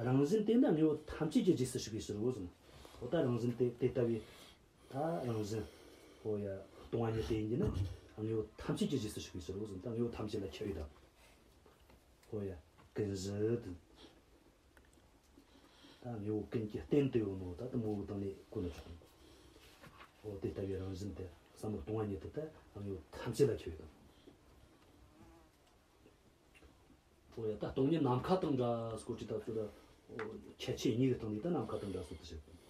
རང་བཞིན་དེ་ནི་དངོས་པོ་ཐམས་ཅད་ཀྱི་རྗེས་སུ་ཞུགས་པའི་ཕྱིར་རོ་ཟེར། འོ་ད་རང་བཞིན་དེ་དེ་ལྟ་བུའི་ད་རང་བཞིན། འོ་ཡ། སྟོང་པ་ཉིད་དེ་ཡིན་གྱི་ན་དངོས་པོ་ཐམས་ཅད་ཀྱི་རྗེས་སུ་ཞུགས་པའི་ཕྱིར་རོ་ཟེར། ད་དངོས་པོ་ཐམས་ཅད་ལ་ཁྱབ་ཡོད་དམ། འོ་ཡ། ཀུན་གཞི་དེ། ད་དངོས་པོ་ཀུན་གྱི་རྟེན་དུ་ཡོད་ནོ་ད་དེ་མོ་བོ་བཏང་ནས་གོ་ན་ཆོག་གི། འོ་དེ་ལྟ་བུའི་རང་བཞིན་དེ་བསམ་བློ་གཏོང་བ་ཉིད་དུ་ད་དངོས་པོ་ཐམས་ཅད་ལ་ཁྱབ་ཡོད་དམ། འོ་ཡ། ད་སྟོང་ཉིད་ནམ་མཁའ་དང་འདྲ་སྐོར་གྱི་ད་ཚོད་ད། འོ་ཁྱད་ཆོས་གཉིས་ཀྱི་སྟེང་ནས་ད་ནམ་མཁའ་དང་འདྲ་སོ་དུ་བྱེད།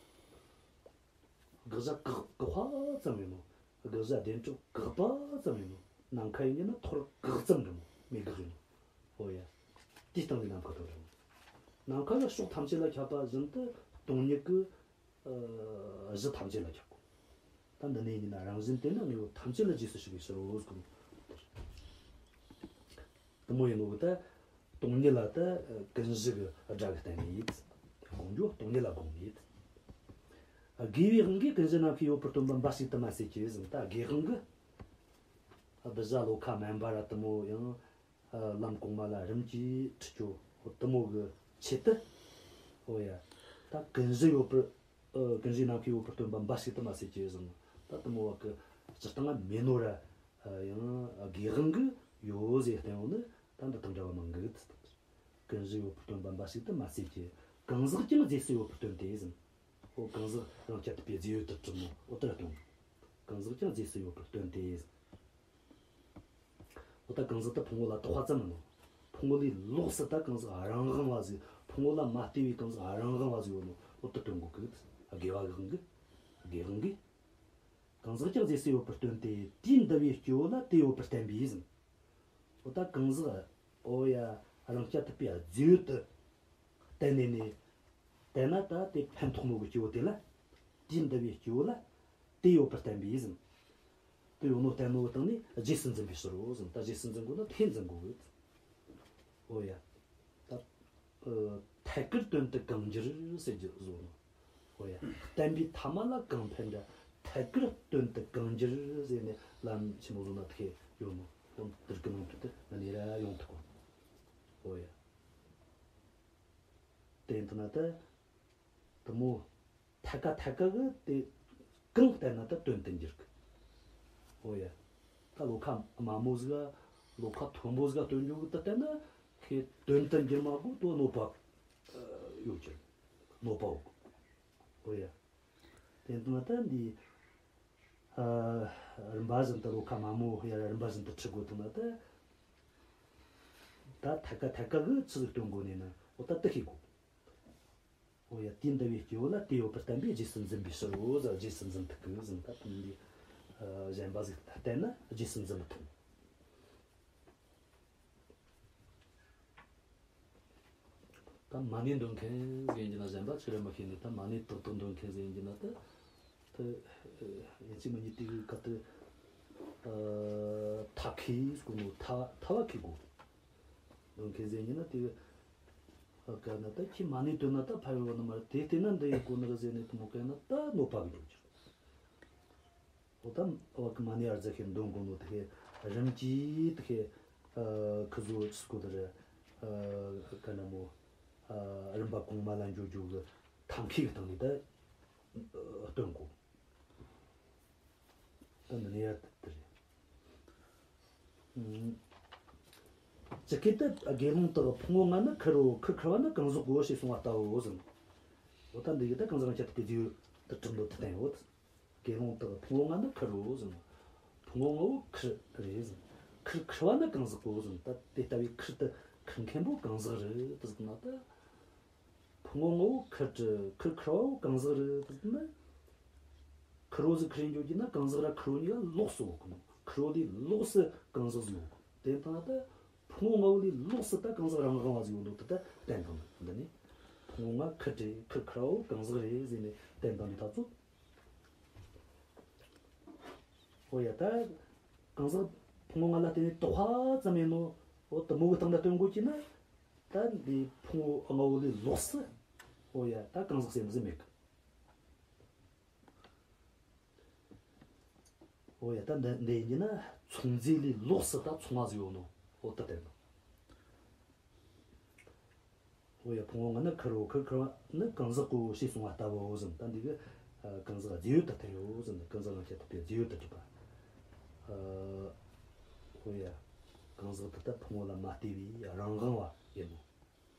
དགག་བྱ་བཀག་བཀག་པ་ཙམ་ཡིན་ནོ། དགག་བྱ་བདེན་གྲུབ་བཀག་པ་ཙམ་ཡིན་ནོ། ནམ་མཁའ་ཡིན་གྱི་ན་ཐོར་བཀག་ཙམ་རེད་མོ། མེད་དགག་ཡིན་ནོ། འོ་ཡ། དེའི་སྟེང་ནས་ནམ་མཁའ་དང་འདྲ་མོ། ནམ་མཁའ་ལ་ཕྱོགས་ཐམས་ཅད་ལ་ཁྱབ་པ་བཞིན་དུ་སྟོང་ཉིད་ཀྱི་ཨ་གཞི་ཐམས་ཅད་ལ་ཁྱབ་གོ། ད་འདི་ནས་ཡིན་ན་རང་བཞིན་དེ་ནི་དངོས་པོ་ཐམས་ཅད་ལ་རྗེས་སུ་ཞུགས་པའི་ཕྱིར་རོ་ཟེར་གོ། དེ་མོ་ཡིན་ནོ་གི་ད། སྟོང་ཉིད་ལ་ད་ཀུན་གཞི་གི་སྒྲ་གིས་བསྟན་ནས་ཡིན། དགོངས་རྒྱུ་སྟོང་ཉིད་ལ་དགོངས་ནས་ཡིན། དགེ་བའི་དབང་གིས་ཀུན་གཞི་རྣམ་ཤེས་ཡོད་པར་སྟོན་པ་འབའ་ཞིག་ཏུ་མ་ཟད་ཀྱི་ཟེར། ད་དགེ་དབང་གིས་གདུལ་བྱ་བློ་ཁ་དམན་པ་ར་དེ་མོ་ཡང་ལམ་གོང་མ་ལ་རིམ་གྱིས་ཁྲིད་རྒྱུ་དེ་མོ་གི་ཆེད་དུ། འོ་ཡ། ད་ཀུན་གཞི་ཡོད་པར། ཨ། ཀུན་གཞི་རྣམ་ཤེས་ཡོད་པར་སྟོན་པ་འབའ་ཞིག་ཏུ་མ་ཟད་ཀྱི་ཟེར། ད་དེ་མོ་བ་གི་སྤྱིར་བཏང་མེད་ནོ་ར། ཨ། ཡང་དགེ་དབང་གིས་ཡོད་ཟེར་བསྟན་ཡོད་ནི་ད་འདི་དང་འདྲ་བ་མང་གི། ཀུན་གཞི་ཡོད་པར་སྟོན་པ་འབའ་ཞིག་ཏུ་མ་ཟད་ཀྱི། གང་ཟག་ཀྱང་རྫས་སུ་ཡོད་པར་སྟོན་ཏེ་ཟེར། འོ་གང་ཟག་རང་རྐྱ་ཐུབ་པའི་རྫས་ཡོད་དུ་གྲུབ་ནོ། འོ་དེ་ར་སྟོན། གང་ཟག་ཀྱང་རྫས་སུ་ཡོད་པར་སྟོན་ཏེ་ཟེར། འོ་ད་གང་ཟག་ད་ཕུང་པོ་ལ་བཏགས་པ་ཙམ་མིན་ནོ། ཕུང་པོ་ལས་ལོགས་སུ་ད་གང་ཟག་རང་དབང་བ་ཟིག་ཕུང་པོ་ལ་མ་ལྟོས་པའི་གང་ཟག་རང་དབང་བ་ཟིག་ཡོད་ནོ། འོ་དེ་སྟོན་གོ་གི། དགེ་བ་གི་དབང་གིས། དགེ་དབང་གིས། གང་ཟག་ཀྱང་རྫས་སུ་ཡོད་པར་སྟོན་ཏེ། དུས་འདའ་བའི་སྐྱེ་བོ་ལ་དེ་ཡོད་པར་བསྟན་པས་ཟེར། འོ་ད་གང་ཟག་འོ་ཡ། རང་རྐྱ་ཐུབ་པའི་རྫས་ཡོད་དུ་བསྟན་ནས་ནི། བསྟན་ན་ད་དེ་ཕན་ཐོགས་ནོ་གི་སྐྱེ་བོ་དེ་ལ། དུས་འདའ་བའི་སྐྱེ་བོ་ལ་དེ་ཡོད་པར་བསྟན་པས་ཟེར། དེ་ཡོད་ནོ་བསྟན་ནོ་གི་སྟེང་ནས་རྗེས་སུ་འཛིན་པའི་ཕྱིར་རོ་ཟེར། ད་རྗེས་སུ་འཛིན་དགོས་ན་དེ་འཛིན་དགོས་གི། འོ་ཡ། ད། ཨ། ཐད་ཀར་དོན་དུ་གང་འགྱུར་ཟེར་རྒྱུ་བཟོ་ནོ། འོ་ཡ། བསྟན་པའི་ཐ་མ་ལ་གང་ཕན་འདྲ། ཐད་ཀར་དོན་དུ་གང་འགྱུར་ཟེར་ནས་ལམ་ཆེན་མོ་བཟོ་ན་ཐུག་ཡོད་ནོ། འོ་དེ་གི་ནང་དུ་དེ་ནི་ར་ཡོང་ཐུབ་གོ། འོ་ཡ། དེ་ཡིན་ན་ད་དེ་མོ། ཐད་ཀ་ཐད་ཀ་གི་དེ་གང་བསྟན་ན་ད་དོན་དུ་འགྱུར་གི། འོ་ཡ། ད་བློ་ཁ་དམའ་མོ་ཟིག་ག་བློ་ཁ་མཐོན་པོ་ཟིག་ག་སྟོན་རྒྱུ་གི་ད་བསྟན་ན་ཁོས་དོན་དུ་འགྱུར་མ་གོ་དོ་གནོད་པ་ཡོད་ཀྱི། གནོད་པ་ཡོད་གི། འོ་ཡ། དེ་ཡིན་ན་ད་འདི། ཨ། རིམ་པ་བཞིན་དུ་བློ་ཁ་དམའ་མོ་ཡ་རིམ་པ་བཞིན་དུ་ཁྲིད་དགོས་ཐུག་ན་ད། ད་ཐད་ཀ་ཐད་ཀ་གི་ཆི་ཟིག་སྟོན་དགོས་ནས་ན། འོ་ད་དེ་ཤེས་དགོས། འོ་ཡ། དུས་འདའ་བའི་སྐྱེ་བོ་ལ་དེ་ཡོད་པར་བསྟན་པས་རྗེས་སུ་འཛིན་པའི་ཕྱིར་རོ་ཟེར། རྗེས་སུ་འཛིན་ཐུབ་གི་ཟེར། ད་དེ་འདི། ཨ། གཞན་པ་ཟིག་བསྟན་ན་རྗེས་སུ་འཛིན་མི་ཐུབ། ད་མ་ཎི་འདོན་མཁན་ཟིག་ཡིན་གྱི་ན། གཞན་པ་ཆི་རེད་མི་ཤེས་ནི། ད་མ་ཎི་ཏག་ཏག་འདོན་མཁན་ཟིག་ཡིན་གྱི་ན་ད། དེ་ཡིན་གཅིག་མིན་གཉིས་དེ་གི་ཁ་དེ་ཐ་ཁེ་གོ་ནོ། ཐ་ཐ་བ་ཁེ་གོ། འདོན་ཁེ་ཟེར་ཉིན་ན་དེ་ག་ན་ད་ཁྱི་མ་ནི་དོན་ན་ད་ཕ་ཡོང་བ་ན་མར་དེ་བལྟས་ན་འདི་ཡི་གོ་ནི་ར་ཟེར་ནས་དེ་མོ་ག་ན་ད་ནོ་པ་གི་འགྲོ་རྒྱུ། འོ་ད་འོ་གི་མ་ནི་ཨར་ཛ་ཁེ་འདོན་གོ་ནོ་དེ་ཁེ་རིམ་གྱིས་དེ་ཁེ་ཁི་ཟོ་ཆི་གོ་དེ་ར་ག་ན་མོ་རིམ་པ་གོང་མ་ལ་འཇུག་རྒྱུ་གི་ཐ་ཁེ་གི་སྟེང་ནས་ད་སྟོན་གོ། ད་འདི་ནས་ཡར་དེ་རེད། ཨུམ། ཇི་སྐད་དུ་དགེ་སློང་དག་ཕུང་པོ་ལྔ་ནི་ཁུར་རོ། ཁུར་ཁུར་བ་ནི་གང་ཟག་གོ་ཞེས་གསུངས་པ་ལྟ་བུའོ་ཟེར། འོ་ད་འདི་གི་ད་གང་ཟག་རང་རྐྱ་ཐུབ་པའི་རྫས་ཡོད་དུ་གྲུབ་འདོད་དུ་བསྟན་ཡོད། དགེ་སློང་དག་ཕུང་པོ་ལྔ་ནི་ཁུར་རོ་ཟེར། ཕུང་པོ་ལྔ་བོ་ཁུར་རེད་ཟེར། ཁུར་ཁུར་བ་ནི་གང་ཟག་གོ་ཟེར། ད་དེ་ལྟ་བུའི་ཁུར་དེ་ཁུར་མཁན་པོ་གང་ཟག་རེད་དུ་ཟེར་ན་ད། ཕུང་པོ་ལྔ་བོ་ཁུར་ཁུར་ཁུར་བ་བོ་གང་ཟག་རེད་དུ་ཟེར་ན། ཁུར་བོ་ཟིག་ཁུར་རེ་འགྱོ་རྒྱུ་ན་གང་ཟག་ར་ཁུར་བོ་གཉིས་ཀ་ལོགས་སུ་ཡོད་གི་མོ། ཁུར་བོ་ལས་ལོགས་སུ་གང་ཟག་ཟིག་ཡོད་གི། དེ་ལྟ་ན་ད་ཕུང་པོ་ལྔ་བོ་ལས་ལོགས་སུ་ད་གང་ཟག་རང་དབང་བ་ཟིག་ཡོད་ནོ་དེ་ད་བསྟན་དང་། འདི་ནི་ཕུང་པོ་ལྔ་ཁུར་རེ་ཁུར་ཁུར་བ་བོ་གང་ཟག་རེད་ཟེར་ནས་བསྟན་དང་། འདི་ད་ཚོ། འོ་ཡ། ད་གང་ཟག་ཕུང་པོ་ལྔ་ལ་བརྟེན་ནས་དོགས་པ་ཙམ་ཡིན་ནོ། འོ་དེ་མོ་གི་སྟེང་ད་སྟོན་དགོས་ཀྱི་ན། ད་འདི་ཕུང་པོ་ལྔ་བོ་ལས་ལོགས་སུ། འོ་ཡ། ད་གང་ཟག་སེམས་ཟིག་མེད་གི། འོ་ཡ། ད་འདི་འདི་ཡིན་ན་མཚུངས་རྫས་ལས་ལོགས་སུ་ད་མཚུངས་པ་ཟིག་ཡོད་ནོ། འོ་ད་དེ་ནོ། འོ་ཡ། ཕུང་པོ་ལྔ་ནི་ཁུར་རོ། ཁུར་ཁུར་བ་ནི་གང་ཟག་གོ་ཞེས་གསུངས་པ་ལྟ་བུའོ་ཟེར། ད་འདི་གི་གང་ཟག་རྫས་ཡོད་དུ་བསྟན་ཡོད་ཟེར། གང་ཟག་རང་རྐྱ་ཐུབ་པའི་རྫས་ཡོད་དུ་གྲུབ་པ། འོ་ཡ། གང་ཟག་དེ་ད་ཕུང་པོ་ལ་མ་ལྟོས་པའི་རང་དབང་བ་ཡིན་ནོ།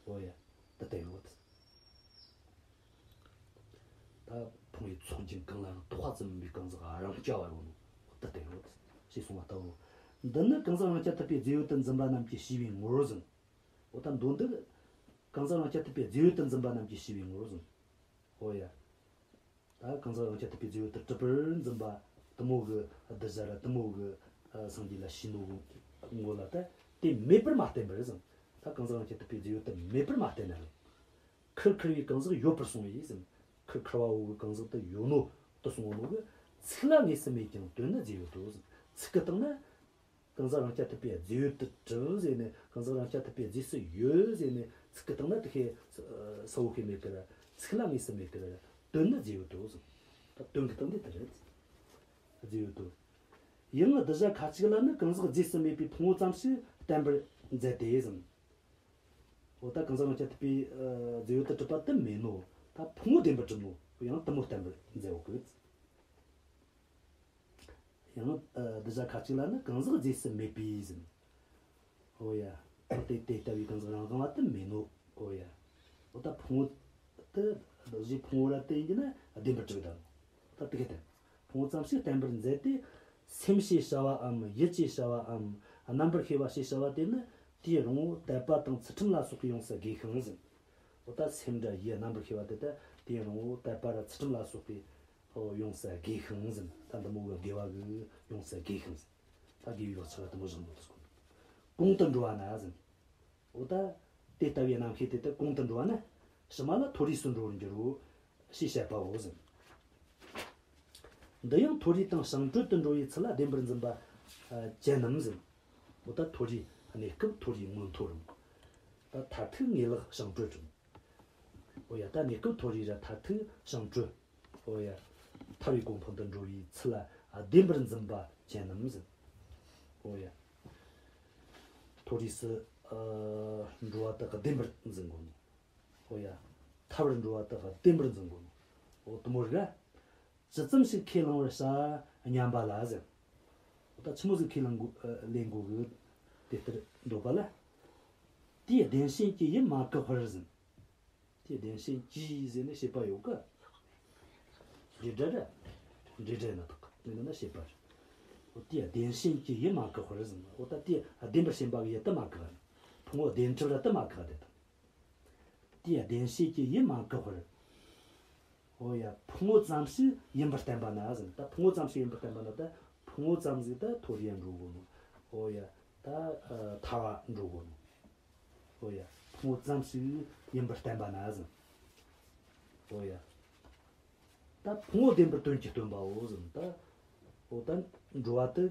འོ་ཡ། དེ་བསྟན་ཡོད། ད་ཕུང་པོའི་ཚོགས་རྒྱན་གང་ལའང་དོགས་པ་ཙམ་མིན་པའི་གང་ཟག་རང་རྐྱ་བ་ཡོད་ནོ། དེ་བསྟན་ཡོད་ཞེས་གསུངས་པ་ལྟ་བུ། འདི་ནི་གང་ཟག་རང་རྐྱ་ཐུབ་པའི་རྫས་ཡོད་དུ་འཛིན་པ་རྣམས་ཀྱིས་ཞུས་པའི་ངོར་ཟེར། འོ་ད་མདོ་འདི་གང་ཟག་རང་རྐྱ་ཐུབ་པའི་རྫས་ཡོད་དུ་འཛིན་པ་རྣམས་ཀྱིས་ཞུས་པའི་ངོར་ཟེར། འོ་ཡ། ད་གང་ཟག་རང་རྐྱ་ཐུབ་པའི་རྫས་ཡོད་དུ་གྲུབ་པར་འཛིན་པ་དེ་མོ་གི་གདུལ་བྱ་ར་དེ་མོ་གི་སངས་རྒྱས་ལ་ཞུས་ནོ་གི་ངོ་ལ་ད་དེ་མེད་པར་མ་བསྟན་པར་ཟེར། ད་གང་ཟག་རང་རྐྱ་ཐུབ་པའི་རྫས་ཡོད་དུ་མེད་པར་མ་བསྟན་ན་རེད། ཁུར་ཁུར་བའི་གང་ཟག་ཡོད་པར་གསུངས་པས་ཟེར། ཁུར་ཁུར་བ་བོ་གི་གང་ཟག་དེ་ཡོད་ནོ་དུ་གསུངས་ནོ་གི་ཚིག་ལ་དངོས་སུ་མེད་ཀྱང་དོན་ནི་རྫས་ཡོད་དོ་ཟེར། ཚིག་གི་སྟེང་ན་གང་ཟག་རང་རྐྱ་ཐུབ་པའི་རྫས་ཡོད་དུ་གྲུབ་ཟེར་ནས། གང་ཟག་རང་རྐྱ་ཐུབ་པའི་རྫས་སུ་ཡོད་ཟེར་ནས་ཚིག་གི་སྟེང་ན་དེ་ཁེ་ས་བོ་ཁེ་མེད་ཀི་ར། ཚིག་ལ་དངོས་སུ་མེད་ཀི་ར། དོན་ནི་རྫས་ཡོད་དོ་ཟེར། ད་དོན་གི་སྟེང་ནས་དེ་རེད། རྫས་ཡོད་དོ། ཡང་གདུལ་བྱ་ཁ་ཅིག་ལ་ནི་གང་ཟག་རྫས་སུ་མེད་པའི་ཕུང་པོ་ཙམ་ཞིག་བསྟན་པར་མཛད་དེ་ཟེར། འོ་ད་གང་ཟག་རང་རྐྱ་ཐུབ་པའི་ཨ་རྫས་ཡོད་དུ་གྲུབ་པ་དེ་མེད་ནོ། ད་ཕུང་པོ་བདེན་པར་གྲུབ་ནོ་ཡང་དེ་མོ་བསྟན་པར་མཛད་ཡོད་གི། ཡང་ཨ་གདུལ་བྱ་ཁ་ཅིག་ལ་ནི་གང་ཟག་རྫས་སུ་མེད་པས་ཟེར། འོ་ཡ། དེ་དེ་ལྟ་བུའི་གང་ཟག་རང་དབང་བ་དེ་མེད་ནོ། འོ་ཡ། འོ་ད་ཕུང་པོ་དེ་གཞི་ཕུང་པོ་ར་དེ་ཡིན་གྱི་ན་བདེན་པར་གྲུབ་ད། ད་དེ་ག་དེ་ཕུང་པོ་ཙམ་ཞིག་བསྟན་པར་མཛད་དེ། སེམས་ཞེས་བྱ་བའམ་ཡིད་ཅེས་བྱ་བའམ་རྣམ་པར་ཤེས་པ་ཞེས་བྱ་བ་དེ་ནི་དེའི་རང་ངོ་དད་པ་དང་ཚུལ་ཁྲིམས་ལ་སོགས་པས་ཡོངས་སུ་དགེས་ཤིང་ཟེར། འོ་ད་སེམས་ར་ཡིད་རྣམ་པར་ཤེས་པ་དེ་ད་དེའི་རང་ངོ་དད་པ་ར་ཚུལ་ཁྲིམས་ལ་སོགས་པས་ཨོ་ཡོངས་སུ་དགེས་ཤིང་ཟེར། ད་འདི་མོ་གི་དགེ་བ་གིས་ཡོངས་སུ་དགེས་ཤིང་ཟེར། ད་དགེ་བའི་བག་ཆགས་དེ་མོ་བཞག་འདུག་ཟེར། གོང་དུ་འགྲོ་བ་ན་ཟེར། འོ་ད་དེ་ལྟ་བུའི་རྣམ་ཤེས་དེ་ད་གོང་དུ་འགྲོ་བ་ན་ཕྱི་མ་ལ་མཐོ་རིས་སུ་འགྲོ་བར་འགྱུར་རོ་ཞེས་བཤད་པའོ་ཟེར། འདི་ཡང་མཐོ་རིས་དང་བྱང་གྲོལ་དུ་འགྲོ་བའི་ཚུལ་ལ་བདེན་པར་འཛིན་པ་ཨ་ཅན་ནམ་ཟེར། འོ་ད་མཐོ་རིས་གནས་སྐབས་མཐོ་རིས་མངོན་མཐོ་རུང་། ད་མཐར་ཐུག་ངེས་ལེགས་བྱང་གྲོལ་རུང་། འོ་ཡ། ད་གནས་སྐབས་མཐོ་རིས་ར་མཐར་ཐུག་བྱང་གྲོལ། འོ་ཡ། ཐར་པའི་གོ་འཕང་དུ་འགྲོ་བའི་ཚུལ་ལ་བདེན་པར་འཛིན་པ་ཅན་ནམ་ཟེར། འོ་ཡ། མཐོ་རིས་སུ་ཨ་འགྲོ་བ་དག་བདེན་པར་འཛིན་དགོས་ནོ། འོ་ཡ། ཐར་བར་འགྲོ་བ་དག་བདེན་པར་འཛིན་དགོས་ནོ། འོ་དེ་མོ་རིགས། ཇི་ཙམ་ཞིག་ཁས་བླང་བར་བྱ་སྙམ་པ་ལ་ཟེར། འོ་ད་ཆི་མོ་ཟིག་ཁས་བླང་དགོས་ཨ་ལེན་དགོས་གི། དེ་ལྟར་འདོད་པ་ལ། དེའི་བདེན་ཞེན་གྱིས་ཡིད་མ་བཀག་པར་ཟེར། དེའི་བདེན་ཞེན་གྱིས་ཟེར་ནས་བྱེད་པ་ཡོད་གི། འབྲེལ་སྒྲ་ར། འབྲེལ་སྒྲ་ཡིན་ན་དག་གི། དེ་ན་བྱེད་པ་རེད། འོ་དེའི་བདེན་ཞེན་གྱིས་ཡིད་མ་བཀག་པར་ཟེར། འོ་ད་དེའི་བདེན་པར་ཞེན་པ་གིས་ཡིད་དེ་མ་བཀག་ནས། ཕུང་པོ་བདེན་གྲུབ་ར་དེ་མ་བཀག་དེ་དང་། དེའི་བདེན་ཞེན་གྱིས་ཡིད་མ་བཀག་པར། འོ་ཡ། ཕུང་པོ་ཙམ་ཞིག་ཡིན་པར་བསྟན་པ་ན་ཟེར། ད་ཕུང་པོ་ཙམ་ཞིག་ཡིན་པར་བསྟན་པ་ན་ད་ཕུང་པོ་ཙམ་ཟིག་ད་མཐོ་རིས་ཡང་འགྲོ་དགོས་ནོ། འོ་ཡ། ད་ཨ་ཐར་བ་འགྲོ་དགོས་ནོ། འོ་ཡ། ཕུང་པོ་ཙམ་ཞིག་ཡིན་པར་བསྟན་པ་ན་ཟེར། འོ་ཡ། ད་ཕུང་པོ་བདེན་པར་དོན་གྱིས་སྟོན་པའོ་ཟེར། ད་འོ་ད་འགྲོ་བ་དེ་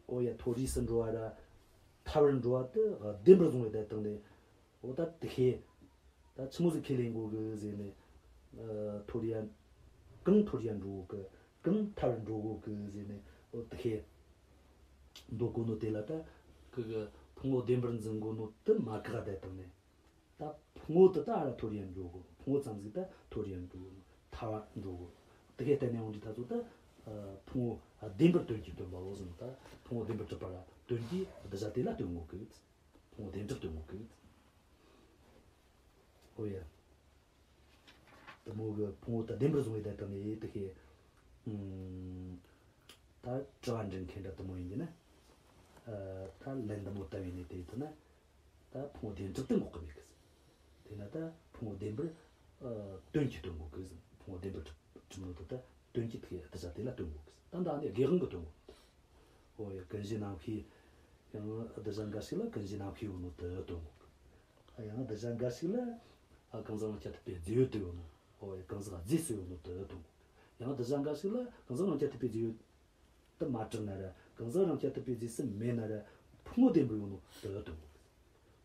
འོ་ཡ་མཐོ་རིས་སུ་འགྲོ་བ་ར་ཐར་བར་འགྲོ་བ་དེ་བདེན་པར་བཟུང་བའི་བསྡད་བཏང་ནས། འོ་ད་དེ་ཁེ་ད་ཆི་མོ་ཟིག་ཁས་ལེན་དགོས་གི་ཟེར་ནས། ཨ། མཐོ་རིས་ཡ་གང་མཐོ་རིས་ཡ་འགྲོ་གི། གང་ཐར་བར་འགྲོ་གོ་གི་ཟེར་ནས། འོ་དེ་ཁེ་འདོད་གོ་ནོ་དེ་ལ་ད་གི་གི་ཕུང་པོ་བདེན་པར་འཛིན་གོ་ནོ་དེ་མ་བཀག་བསྡད་བཏང་ནས། ད་ཕུང་པོ་དེ་ད་ར་མཐོ་རིས་ཡ་འགྲོ་གོ། ཕུང་པོ་ཙམ་ཟིག་ད་མཐོ་རིས་ཡ་འགྲོ་གོ། ཐར་བར་འགྲོ་གོ། དེ་ཁེ་བལྟས་ནས་འོང་དུས་ད་ཚོ་ད། ཨ། ཕུང་པོ་བདེན་པར་དོན་གྱིས་སྟོན་པའོ་ཟེར། ད་ཕུང་པོ་བདེན་པར་གྲུབ་པ་ར་དོན་གྱིས་གདུལ་བྱ་དེ་ལ་སྟོན་གོ་གི། ཕུང་པོ་བདེན་གྲུབ་སྟོན་གོ་གི། འོ་ཡ། དེ་མོ་གི་ཕུང་པོ་དེ་བདེན་པར་བཟུང་བའི་བསྡད་བཏང་ནས་དེ་ཁེ། ཨུམ། ད་དྲི་བ་འདྲི་མཁན་འདྲ་དེ་མོ་ཡིན་གྱི་ན། ཨ། ད་ལན་དེ་མོ་བཏབ་ཡིན་ནས་དེ་ཡིན་ན། ད་ཕུང་པོ་བདེན་གྲུབ་སྟོན་གོ་གི་མེད་གི་ཟེར། དེ་ན་ད་ཕུང་པོ་བདེན་པར། ཨ། དོན་གྱིས་སྟོན་གོ་གི་ཟེར། ཕུང་པོ་བདེན་པར་གྲུབ་གྲུབ་ནོ་དེ་ད་དོན་གྱིས་དེ་གདུལ་བྱ་དེ་ལ་སྟོན་གོ་གི་ཟེར། ད་ད་ནི་དགེ་དབང་གིས་སྟོན་གོ་གི། འོ་ཡ། ཀུན་གཞི་རྣམ་ཤེས། ཡང་གདུལ་བྱ་འགའ་ཞིག་ལ་ཀུན་གཞི་རྣམ་ཤེས་ཡོད་ནོ་དེ་སྟོན་གོ་གི། ཡང་གདུལ་བྱ་འགའ་ཞིག་ལ། ཨ། གང་ཟག་རང་རྐྱ་ཐུབ་པའི་རྫས་ཡོད་དུ་ཡོད་ནོ། འོ་ཡ། གང་ཟག་རྫས་སུ་ཡོད་ནོ་དེ་སྟོན་གོ་གི། ཡང་གདུལ་བྱ་འགའ་ཞིག་ལ་གང་ཟག་རང་རྐྱ་ཐུབ་པའི་རྫས་ཡོད་དུ་མ་གྲུབ་ན་ར། གང་ཟག་རང་རྐྱ་ཐུབ་པའི་རྫས་སུ་མེད་ན་ར། ཕུང་པོ་བདེན་པར་ཡོད་ནོ་དེ་སྟོན་གོ་གི།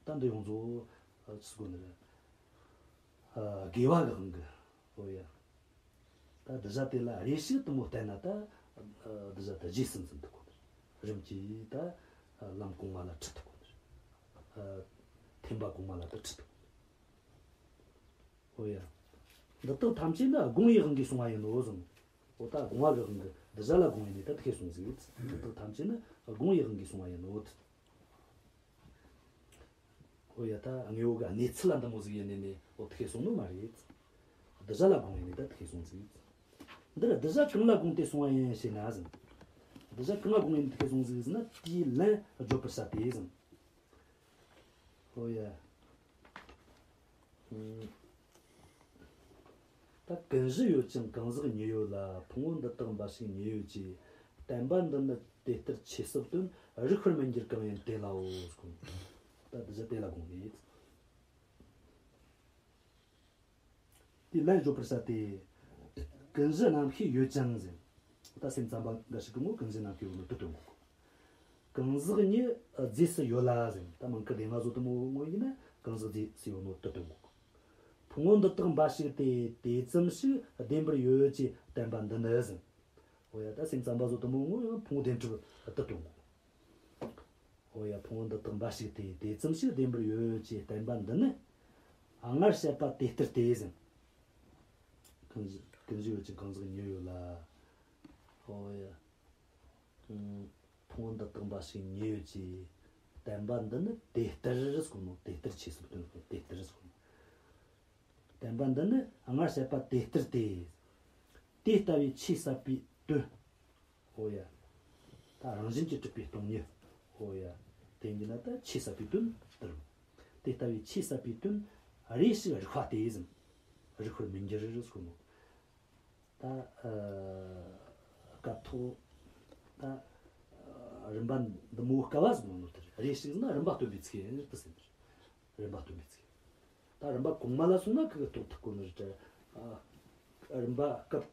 ད་འདི་ཡོངས་རྫོགས། ཨ། ཆི་ཟེར་དགོས་ནི་རེད། ཨ། དགེ་བ་གི་དབང་གིས། འོ་ཡ། ད་གདུལ་བྱ་དེ་ལ་རེ་ཞིག་དེ་མོ་བསྟེན་ན་ད། ཨ། གདུལ་བྱ་ད་རྗེས་སུ་འཛིན་ཐུབ་གོ་ནི། རིམ་གྱིས་ད། ཨ། ལམ་གོང་མ་ལ་ཁྲིད་ཐུབ་གོ་ནི། ཨ། ཐེམ་པ་གོང་མ་ལ་ད་ཁྲིད་ཐུབ་གོ་ནི། འོ་ཡ། འདི་དག་ཐམས་ཅད་ནི་སྒོམ་པའི་དབང་གིས་བྱུང་བ་ཡིན་ནོ་ཟེར། འོ་ད་སྒོམ་པ་གི་དབང་གིས་གདུལ་བྱ་ལ་སྒོམ་ཡིན་ནས་ད་དེ་ཁེ་སོང་ཟིག། འདི་དག་ཐམས་ཅད་ནི་སྒོམ་པའི་དབང་གིས་བྱུང་བ་ཡིན་ནོ། འོ་ཡ། ད་དངོས་པོ་གི་གནས་ཚུལ་ལ་འདི་མོ་ཟིག་ཡིན་ནས་ནས་འོ་དེ་ཁེ་སོང་ནོ་མ་རེད། གདུལ་བྱ་ལ་སྒོམ་ཡིན་ནས་ད་དེ་ཁེ་སོང་ཟིག། འདིར་གདུལ་བྱ་གང་ལ་དགོངས་ཏེ་གསུངས་པ་ཡིན་ཞེ་ན་ཟེར། གདུལ་བྱ་གང་ལ་དགོངས་ཡིན་ནས་དེ་ཁེ་སོང་ཟིག་ཟེར་ན། དེའི་ལན་བརྗོད་པར་བྱ་སྟེ་ཟེར། འོ་ཡ། ཨུམ། ད་ཀུན་གཞི་ཡོད་ཅིང་གང་ཟག་ཉིད་ཡོད་ལ། ཕུང་པོ་འདི་དག་འབའ་ཞིག་ཉིད་ཡོད་ཅེས། བསྟན་པ་འདི་ནི་དེ་ལྟར་ཆོས་སུ་སྟོན། རིགས་པར་མི་འགྱུར་གང་ཡིན་དེ་ལའོ་ཟེར། ད་འདི་བཞིན་དེ་ལ་དགོངས་ནས། དེའི་ལན་བརྗོད་པར་བྱ་སྟེ། ཀུན་གཞི་རྣམ་ཤེས་ཡོད་ཅིང་ཟེར། ད་སེམས་ཙམ་པ་འགའ་ཞིག་གིས་མོ་ཀུན་གཞི་རྣམ་ཤེས་ཡོད་ནོ་དེ་སྟོན་གོ། གང་ཟག་ཉིད་རྫས་སུ་ཡོད་ལ་ཟེར། ད་མང་ཁུ་དེ་ང་ཚོ་དེ་མོ་ངོ་ཡིན་ན་གང་ཟག་རྫས་སུ་ཡོད་ནོ་དེ་སྟོན་གོ། ཕུང་པོ་འདི་དག་འབའ་ཞིག་སྟེ། དེ་ཙམ་ཞིག་བདེན་པར་ཡོད་ཅེས་བསྟན་པ་འདི་ནི་ཟེར། འོ་ཡ། ད་སེམས་ཙམ་པ་ཚོ་དེ་མོ་ངོ་ཡང་ཕུང་པོ་བདེན་གྲུབ་དེ་སྟོན་གོ། འོ་ཡ། ཕུང་པོ་འདི་དག་འབའ་ཞིག་སྟེ། དེ་ཙམ་ཞིག་བདེན་པར་ཡོད་ཅེས་བསྟན་པ་འདི་ནི། སྔར་བཤད་པ་དེ་ལྟར་ཏེ་ཟེར། ཀུན་གཞི་ཀུན་གཞི་ཡོད་ཅིང་གང་ཟག་ཉིད་ཡོད་ལ། འོ་ཡ། ཨུམ། ཕུང་པོ་འདི་དག་འབའ་ཞིག་ཉིད་ཡོད་ཅེས་བསྟན་པ་འདི་ནི་དེ་ལྟར་ཟེར་གོ་ནོ། དེ་ལྟར་ཆོས་སུ་སྟོན་གོ། དེ་ལྟར་ཟེར་གོ་ནོ། བསྟན་པ་འདི་ནི་སྔར་བཤད་པ་དེ་ལྟར་ཏེ། དེ་ལྟ་བུའི་ཆོས་ཟབ་པའི་དོན། འོ་ཡ། ད་རང་བཞིན་གྱིས་གྲུབ་པའི་སྟོང་ཉིད། འོ་ཡ། དེ་ཡིན་ན་ད་ཆོས་ཟབ་པའི་དོན་དེ་རེད། དེ་ལྟ་བུའི་ཆོས་ཟབ་པའི་དོན་རེ་ཞིག་རིག་པ་སྟེ་ཟེར། རིག་པར་མི་འགྱུར་ཟེར་གོ་ནོ། ད་ཨ་སྐབས་ཐོག་ད་ཨ་རིམ་པ་འདི་མོ་བསྐལ་བ་ཟེར་ནོ་དེ་རེད། རེ་ཞིག་ཟེར་ན་རིམ་པ་སྟོན་པའི་ཚིག་ཡིན་དུ་ཟེར། རིམ་པ་སྟོན་པའི་ཚིག། ད་རིམ་པ་གོང་མ་ལ་སོང་ན་ཁི་གི་རྟོགས་ཐུབ་གོ་ནི་རེད། ཨ་རིམ་པ་སྐབས་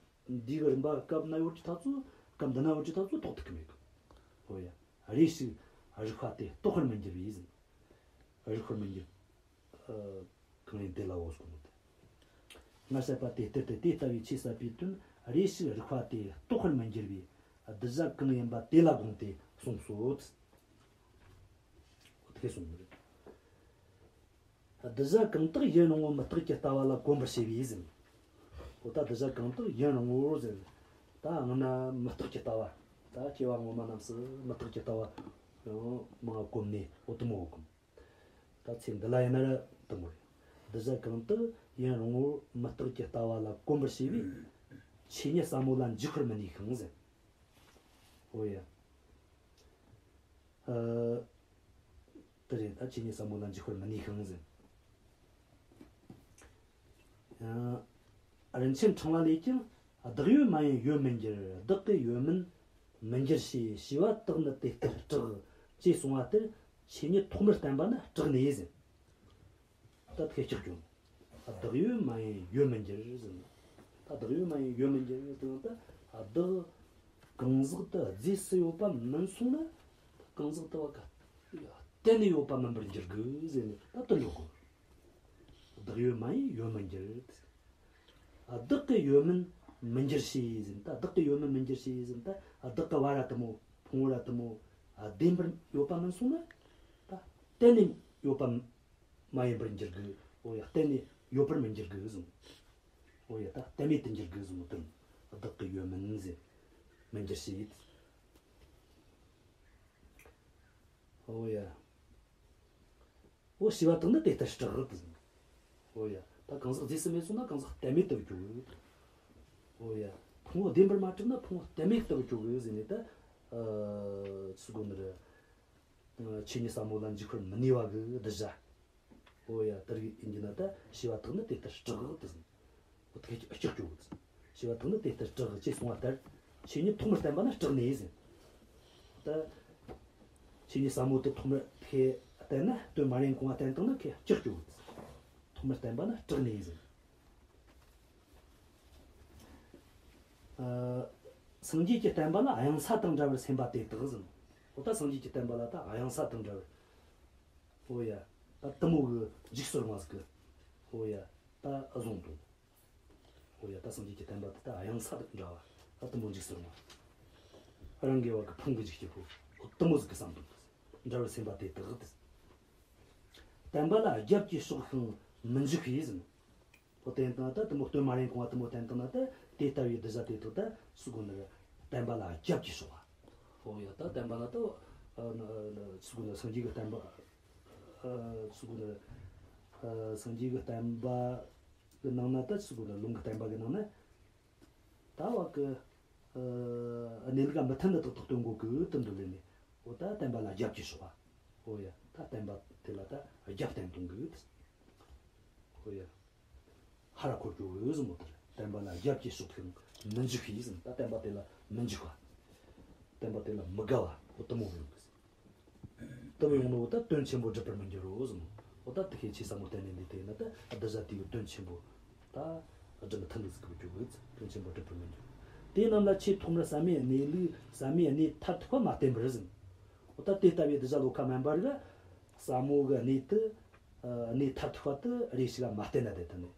འདི་གི་རིམ་པ་སྐབས་ན་ཡོད་ཀྱི་ཐག་ཚོ། སྐབས་འདི་ན་ཡོད་ཀྱི་ཐག་ཚོ་རྟོགས་ཐུབ་ཀྱི་མེད་གི། འོ་ཡ། རེ་ཞིག་རིག་པ་སྟེ་རྟོགས་པར་མི་འགྱུར་བས་ཟེར། རིག་པར་མི་འགྱུར། ཨ་གང་ཡིན་དེ་ལའོ་ཟེར་གོ་ནོ་དེ། སྔར་བཤད་པ་དེ་ལྟར་ཏེ། དེ་ལྟ་བུའི་ཆོས་ཟབ་པའི་དོན་རེ་ཞིག་རིག་པ་སྟེ་རྟོགས་པར་མི་འགྱུར་བས། གདུལ་བྱ་གང་ཡིན་པ་དེ་ལ་དགོངས་ཏེ་གསུངས་སོ། འོ་དེ་གསུངས་ནི་རེད། གདུལ་བྱ་གང་དག་ཡུན་རིང་པོར་མུ་སྟེགས་ཀྱི་ལྟ་བ་ལ་གོམས་པར་བྱས་པས་ཟེར། འོ་ད་གདུལ་བྱ་གང་དག་ཡུན་རིང་པོར་ཟེར། ད་སྔ་ན་མུ་སྟེགས་ཀྱི་ལྟ་བ། ད་སྐྱེ་བ་སྔོན་མ་རྣམས་སུ་མུ་སྟེགས་ཀྱི་ལྟ་བ་ཡང་མང་གོམས་ནས། འོ་དེ་མོ་གོམས། ད་ཚེ་འདི་ལ་ཡིན་ན་ར་དེ་མོ་རེད། གདུལ་བྱ་གང་དག་ཡུན་རིང་པོར་མུ་སྟེགས་ཀྱི་ལྟ་བ་ལ་གོམས་པར་བྱས་པས། ཆོས་ཉིད་ཟབ་མོ་ལ་འཇུག་པར་མི་ནུས་ཤིང་ཟེར། འོ་ཡ། ཨ་དེ་རེད། ད་ཆོས་ཉིད་ཟབ་མོ་ལ་འཇུག་པར་མི་ནུས་ཤིང་ཟེར། ཨ་རིན་ཆེན་ཕྲེང་བ་ལས་ཀྱང་། བདག་ཡོད་མ་ཡིན་ཡོད་མི་འགྱུར། བདག་གི་ཡོད་མིན་མི་འགྱུར་ཞེས། ཞེས་པ་དག་ནི་དེ་ལྟར་གྲགས། ཅེས་གསུངས་པ་ལྟར་ཆོས་ཉིད་ཐོག་མར་བསྟན་པ་ནི་གྲགས་ནས་ཟེར། ད་དེ་ཀྱག་ཀྱོག་བདག་ཡོད་མ་ཡིན་ཡོད་མི་འགྱུར་ཟེར། ད་བདག་ཡོད་མ་ཡིན་ཡོད་མི་འགྱུར་ཡོད་དང་། ད་བདག་གང་ཟག་དེ་རྫས་སུ་ཡོད་པ་མིན་སོང་ན། གང་ཟག་དེ་བ་ག་གཏན་ནས་ཡོད་པ་མིན་པར་འགྱུར་དགོས་ཟེར་ནས། ད་དེ་འགྲོ་དགོས། བདག་ཡོད་མ་ཡིན་ཡོད་མི་འགྱུར། བདག་གི་ཡོད་མིན་མི་འགྱུར་ཞེས་ཟེར། ད་བདག་གི་ཡོད་མིན་མི་འགྱུར་ཞེས་ཟེར། ད་བདག་གི་བ་ར་དེ་མོ། ཕུང་བོ་ར་དེ་མོ། བདེན་པར་ཡོད་པ་མིན་སོང་ན། ད་གཏན་ནས་ཡོད་པ་མ་ཡིན་པར་འགྱུར་དགོས། འོ་ཡ། གཏན་ནས་ཡོད་པར་མི་འགྱུར་དགོས་གསུངས། འོ་ཡ། ད་གཏན་མེད་དུ་འགྱུར་དགོས་གསུངས། དོན་བདག་གི་ཡོད་མིན་ཟེར། མི་འགྱུར་ཞེས། འོ་ཡ། འོ་ཞེས་པ་དག་ནི་དེ་ལྟར་གྲགས་ཏེ། འོ་ཡ། ད་གང་ཟག་རྫས་སུ་མེད་སོང་ན་གང་ཟག་གཏན་མེད་དུ་འགྱུར་གི། འོ་ཡ། ཕུང་པོ་བདེན་པར་མ་གྲུབ་ན་ཕུང་པོ་གཏན་མེད་དུ་འགྱུར་གི་ཟེར་ནས། ད་ཨ་ཚུ་གོ་ནི་རེད། ཆོས་ཉིད་ཟབ་མོ་ལ་འཇུག་པར་མི་ནུས་པ་གི་གདུལ་བྱ། འོ་ཡ། དེ་རིགས་ཡིན་གྱི་ན། ད་ཞེས་པ་དག་ནི་དེ་ལྟར་གྲགས་ཏེ་ཟེར། འོ་དེ་ཁས་ཀྱི་ཀྱོག་ཀྱོག་གི། ཞེས་པ་དག་ནི་དེ་ལྟར་གྲགས་ཅེས་གསུངས་པ་ལྟར། ཆོས་ཉིད་ཐོག་མར་བསྟན་པ་ན་གྲགས་ནས་ཟེར། ད་ཆོས་ཉིད་ཟབ་མོ་དེ་ཐོག་མར་ཁས་བསྟན་ན། དོན་མ་རན་གོང་བ་བསྟན་བཏང་ན་ཁས་ཀྱི་ཀྱོག་ཀྱོག་གི། ཐོག་མར་བསྟན་པ་ན་གྲགས་ནས་ཟེར། ཨ་སངས་རྒྱས་ཀྱི་བསྟན་པ་ལ་གཡང་ས་དང་འདྲ་བར་སེམས་པ་དེ་དག་ཟེར། འོ་ད་སངས་རྒྱས་ཀྱི་བསྟན་པ་ལ་ད་གཡང་ས་དང་འདྲ་བར། འོ་ཡ། ད་དེ་མོ་གི་འཇིགས་སུ་རུང་བ་ཟིག་གི། འོ་ཡ། ད་བཟུང་དང་། འོ་ཡ། ད་སངས་རྒྱས་ཀྱི་བསྟན་པ་དེ་ད་གཡང་ས་དང་འདྲ་བ། ད་དེ་མོ་འཇིགས་སུ་རུང་བ། རང་གི་བ་གི་ཕུང་གི་འཇིགས་སྐྱོབ་པོ། འོ་དེ་མོ་ཟིག་གི་བསམ་དང་། འདྲ་བར་སེམས་པ་དེ་དག་དེ། བསྟན་པ་ལ་རྒྱབ་ཀྱིས་ཕྱོགས་ཤིང་མི་འཇིགས་པས་ཟེར། འོ་དེ་ཡིན་ན་ད་དེ་མོ་དོན་མ་རན་གོང་བ་དེ་མོ་བསྟན་བཏང་ན། ད་དེ་ལྟ་བུའི་གདུལ་བྱ་དེ་དག་ད་སུ་གོ་ནི་རེད། བསྟན་པ་ལ་རྒྱབ་ཀྱིས་ཕྱོགས་པ། འོ་ཡ། ད་བསྟན་པ་ལ་ད་ཨ་ན་ཨ་ན་སུ་གོ་ནི་སངས་རྒྱས་ཀྱི་བསྟན་པ། ཨ་སུ་གོ་ནི་ཨ་སངས་རྒྱས་ཀྱི་བསྟན་པ་གི་ནང་ན། ད་སུ་གོ་ནི་ལུང་གི་བསྟན་པ་གི་ནང་ན། ད་བ་གི་ཨ་གནས་ལུགས་མི་མཐུན་ནི་དག་དག་སྟོན་གོ་གི་དེ་འདོད་ལས་ནས། འོ་ད་བསྟན་པ་ལ་རྒྱབ་ཀྱིས་ཕྱོགས་པ། འོ་ཡ། ད་བསྟན་པ་དེ་ལ་ད་རྒྱབ་བསྟན་གཏོང་གི། འོ་ཡ། ཧ་ར་འཁོར་གྱི་འོས་ཟིན་མོ་དེར། བསྟན་པ་ལ་རྒྱབ་ཀྱིས་ཕྱོགས་ཤིང་མི་འཇིགས་པས་ཟེར། ད་བསྟན་པ་དེ་ལ་མི་འཇིགས་པ། བསྟན་པ་དེ་ལ་མི་དགའ་བ། འོ་དེ་མོ་ཡོང་གི་ཟེར། དེ་མོ་ཡོང་ནོ་ད་དོན་ཆེན་པོ་སྒྲུབ་པར་མི་འགྱུར་རོ་ཟེར་མོ། འོ་ད་དེ་ཁས་ཆོས་ཟབ་མོ་བསྟན་ནས་འདི་དེ་ན་ད་གདུལ་བྱ་དེ་ཡི་དོན་ཆེན་པོ་ད་སྒྲུབ་མི་ཐུབ་ནི་ཟིག་གི་འགྱུར་གི། དོན་ཆེན་པོ་སྒྲུབ་པར་མི་འགྱུར། དེ་རྣམས་ལ་ཆེས་ཐོག་མར་ཟབ་མོའི་གནས་ལུགས། ཟབ་མོའི་གནས་མཐར་ཐུག་པ་མ་བསྟན་པར་ཟེར། འོ་ད་དེ་ལྟ་བུའི་གདུལ་བྱ་བློ་ཁ་དམན་པ་རིགས་ཟབ་མོ་གི་གནས་དེ། ཨ་གནས་མཐར་ཐུག་པ་དེ་རེ་ཞིག་ལ་མ་བསྟན་ན། དེ་ལྟ་ནས་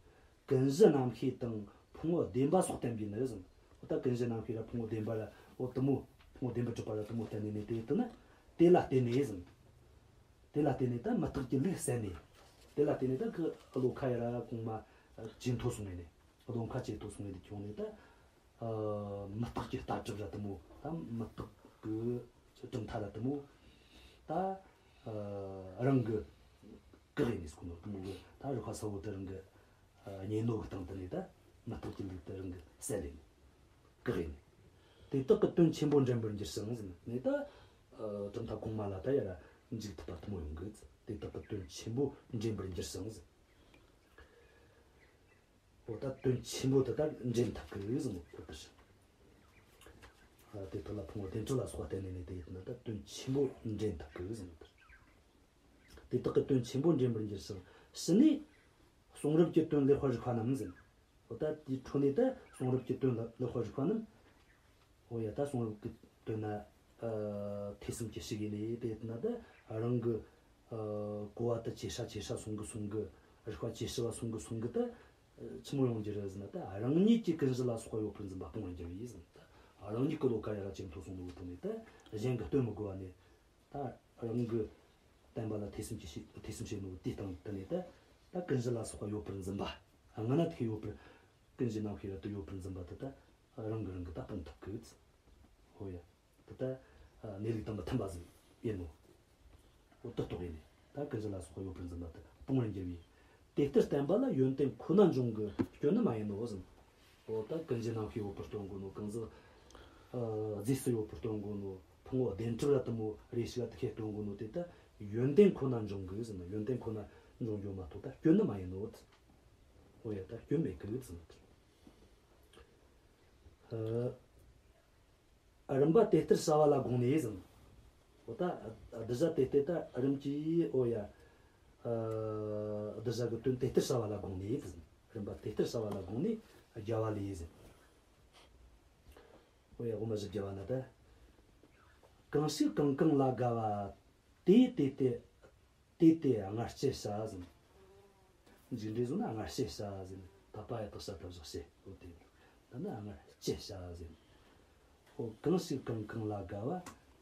ཀུན་གཞི་རྣམ་ཤེས་དང་ཕུང་པོ་བདེན་པ་སོགས་བསྟན་པས་ནི་ཟེར། འོ་ད་ཀུན་གཞི་རྣམ་ཤེས་ར་ཕུང་པོ་བདེན་པ་ར། འོ་དེ་མོ་ཕུང་པོ་བདེན་པར་གྲུབ་པ་ར་དེ་མོ་བསྟན་ནས་ནི། དེ་ལྟ་ན་དེ་ལ་བརྟེན་ནས་ཟེར། དེ་ལ་བརྟེན་ནས་ད་མུ་སྟེགས་ཀྱི་ལུགས་བསལ་ནས། དེ་ལ་བརྟེན་ནས་ད་གི་བློ་ཁ་ཡ་ར་གོང་མ་ཇེ་མཐོ་སོང་ནས་ནི། བློ་ཁ་ཇེ་མཐོ་སོང་ནས། དེ་ཁྱོང་ནས་ད་ཨ་མུ་སྟེགས་ཀྱི་ལྟ་གྲུབ་ར་དེ་མོ། ད་མུ་སྟེགས་ཀྱི་གྲུབ་མཐའ་ར་དེ་མོ། ད་ཨ་རང་གི་བཀག་ཡིན་ནས་སྐུ་ནོ་དེ་མོ་གི། ད་རིགས་པ་གསལ་བོ་དེ་རང་གི་ཨ་གཉེན་ནོ་གི་སྟེང་དུ་ནས་ད་མུ་སྟེགས་ཀྱི་ལུགས་དེ་རང་གི་བསལ་ཡིན། བཀག་ཡིན། དེ་དག་གི་དོན་ཆེན་པོ་འདྲེན་པར་འགྱུར་ཞིང་ཟེར་ནས། ད་ཨ་གྲུབ་མཐའ་གོང་མ་ལ་ད་ཡ་ར་འཇུག་ཐུབ་པ་དེ་མོ་ཡོང་གི། དེ་དག་གི་དོན་ཆེན་པོ་འདྲེན་པར་འགྱུར་ཞིང་ཟེར། འོ་ད་དོན་ཆེན་པོ་དེ་ད་འདྲེན་ཐུབ་གི་ཟེར་ནོ་དེ་ལྟར་ཞིང་། ཨ་དེ་དག་ལ་ཕུང་པོ་བདེན་གྲུབ་ལ་སོགས་པ་བསྟན་ནས་ནི། དེ་ཡིན་ན་ད་དོན་ཆེན་པོ་འདྲེན་ཐུབ་གི་ཟེར་ནོ་དེ། དེ་དག་གི་དོན་ཆེན་པོ་འདྲེན་པར་འགྱུར་ཞིང་། ཕྱི་ནས་གསུང་རབ་ཀྱི་དོན་ལེགས་པར་རིག་པ་རྣམས་ཟེར། འོ་ད་དེའི་འཕྲོ་ནས་ད་གསུང་རབ་ཀྱི་དོན་ལ་ལེགས་པར་རིག་པ་རྣམས། འོ་ཡ། ད་གསུང་རབ་ཀྱི་དོན་ན་ཨ་ཐོས་བསམ་གྱིས་ཞིག་ཡིན་ནས། དེ་ཡིན་ན་ད་རང་གི་ཨ་གོ་བ་དེ་ཇེ་ཧྲ་ཇེ་ཧྲ་སོང་གི་སོང་གི། རིག་པ་ཇེ་ཞི་བ་སོང་གི་སོང་གི། ད་ཆི་མོ་ཡོང་རྒྱུ་རེད་ཟེར་ན། ད་རང་ཉིད་ཀྱིས་ཀུན་གཞི་ལ་སོགས་པ་ཡོད་པར་འཛིན་པ་སྤོང་བར་འགྱུར་བས་ཟེར། ད་རང་ཉིད་ཀྱི་བློ་ཁ་ཡ་ར་ཇེ་མཐོ་སོང་ནོ་དེ་ནས་ད་གཞན་གྱིས་སྟོན་མི་དགོས་པ་ནས། ད་རང་གི་བསྟན་པ་ལ་ཐོས་བསམ་གྱིས་བྱས། ཐོས་བསམ་བྱས་ནོ་དེའི་སྟེང་དུ་ནས་ད། ད་ཀུན་གཞི་ལ་སོགས་པ་ཡོད་པར་འཛིན་པ། སྔ་ན་དེ་ཡོད་པར། ཀུན་གཞི་རྣམ་ཤེས་རབ་ཏུ་ཡོད་པར་འཛིན་པ་དེ་ད་རང་གིས་རང་གི་ད་སྤོང་ཐུབ་གི། འོ་ཡ། དེ་ད་གནས་ལུགས་དང་མི་མཐུན་པ་ཟིག་ཡིན་ནོ། འོ་དེ་རྟོགས་ཡིན་ནས། ད་ཀུན་གཞི་ལ་སོགས་པ་ཡོད་པར་འཛིན་པ་དེ་སྤོང་བར་འགྱུར་བས། དེ་ལྟར་བསྟན་པ་ལ་ཡོན་ཏན་ཁོ་ན་འབྱུང་གི། སྐྱོན་ནི་མ་ཡིན་ནོ་ཟེར། འོ་ད་ཀུན་གཞི་རྣམ་ཤེས་ཡོད་པར་སྟོན་གོ་ནོ། གང་ཟག་ཨ་རྫས་སུ་ཡོད་པར་སྟོན་གོ་ནོ། ཕུང་པོ་བདེན་གྲུབ་ར་དེ་མོ་རེ་ཞིག་ལ་དེ་ཁས་སྟོན་གོ་ནོ་དེ་ད་ཡོན་ཏན་ཁོ་ན་འབྱུང་གི་ཟེར་ན། ཡོན་ཏན་ཁོ་ན་འབྱུང་རྒྱུ་མ་གཏོགས་ད་སྐྱོན་ནི་མ་ཡིན་ནོ། འོ་ཡ། ད་སྐྱོན་མེད་གི་ཟེར་ན། ཨ་རིམ་པ་དེ་ལྟར་བྱ་བ་ལ་དགོངས་ནས་ཟེར། འོ་ད་གདུལ་བྱ་དེ་ལྟར་ད་རིམ་གྱིས། འོ་ཡ། ཨ་གདུལ་བྱ་གི་དོན་དེ་ལྟར་བྱ་བ་ལ་དགོངས་ནས་ཟེར། རིམ་པ་དེ་ལྟར་བྱ་བ་ལ་དགོངས་ནས། བརྒྱ་པ་ལས་ཟེར། ཨོ་ཡ། དབུ་མ་བཞི་བརྒྱ་པ་ན་ད། གང་ཞིག་གང་གང་ལ་དགའ་བ། དེས་དེ་སྟེ། དེས་དེ་སྔར་བྱས་བྱ་ཟེར། མཇུག་འབྲས་བཟུང་ན་སྔར་བྱས་བྱ་ཟེར། ད་པ་ཡ་བཏགས་བྱ་ད་བཞག་བྱས། ཨོ་དེ། ད་ནི་སྔར་བྱས་བྱ་ཟེར། ཨོ་གང་ཞིག་གང་གང་ལ་དགའ་བ།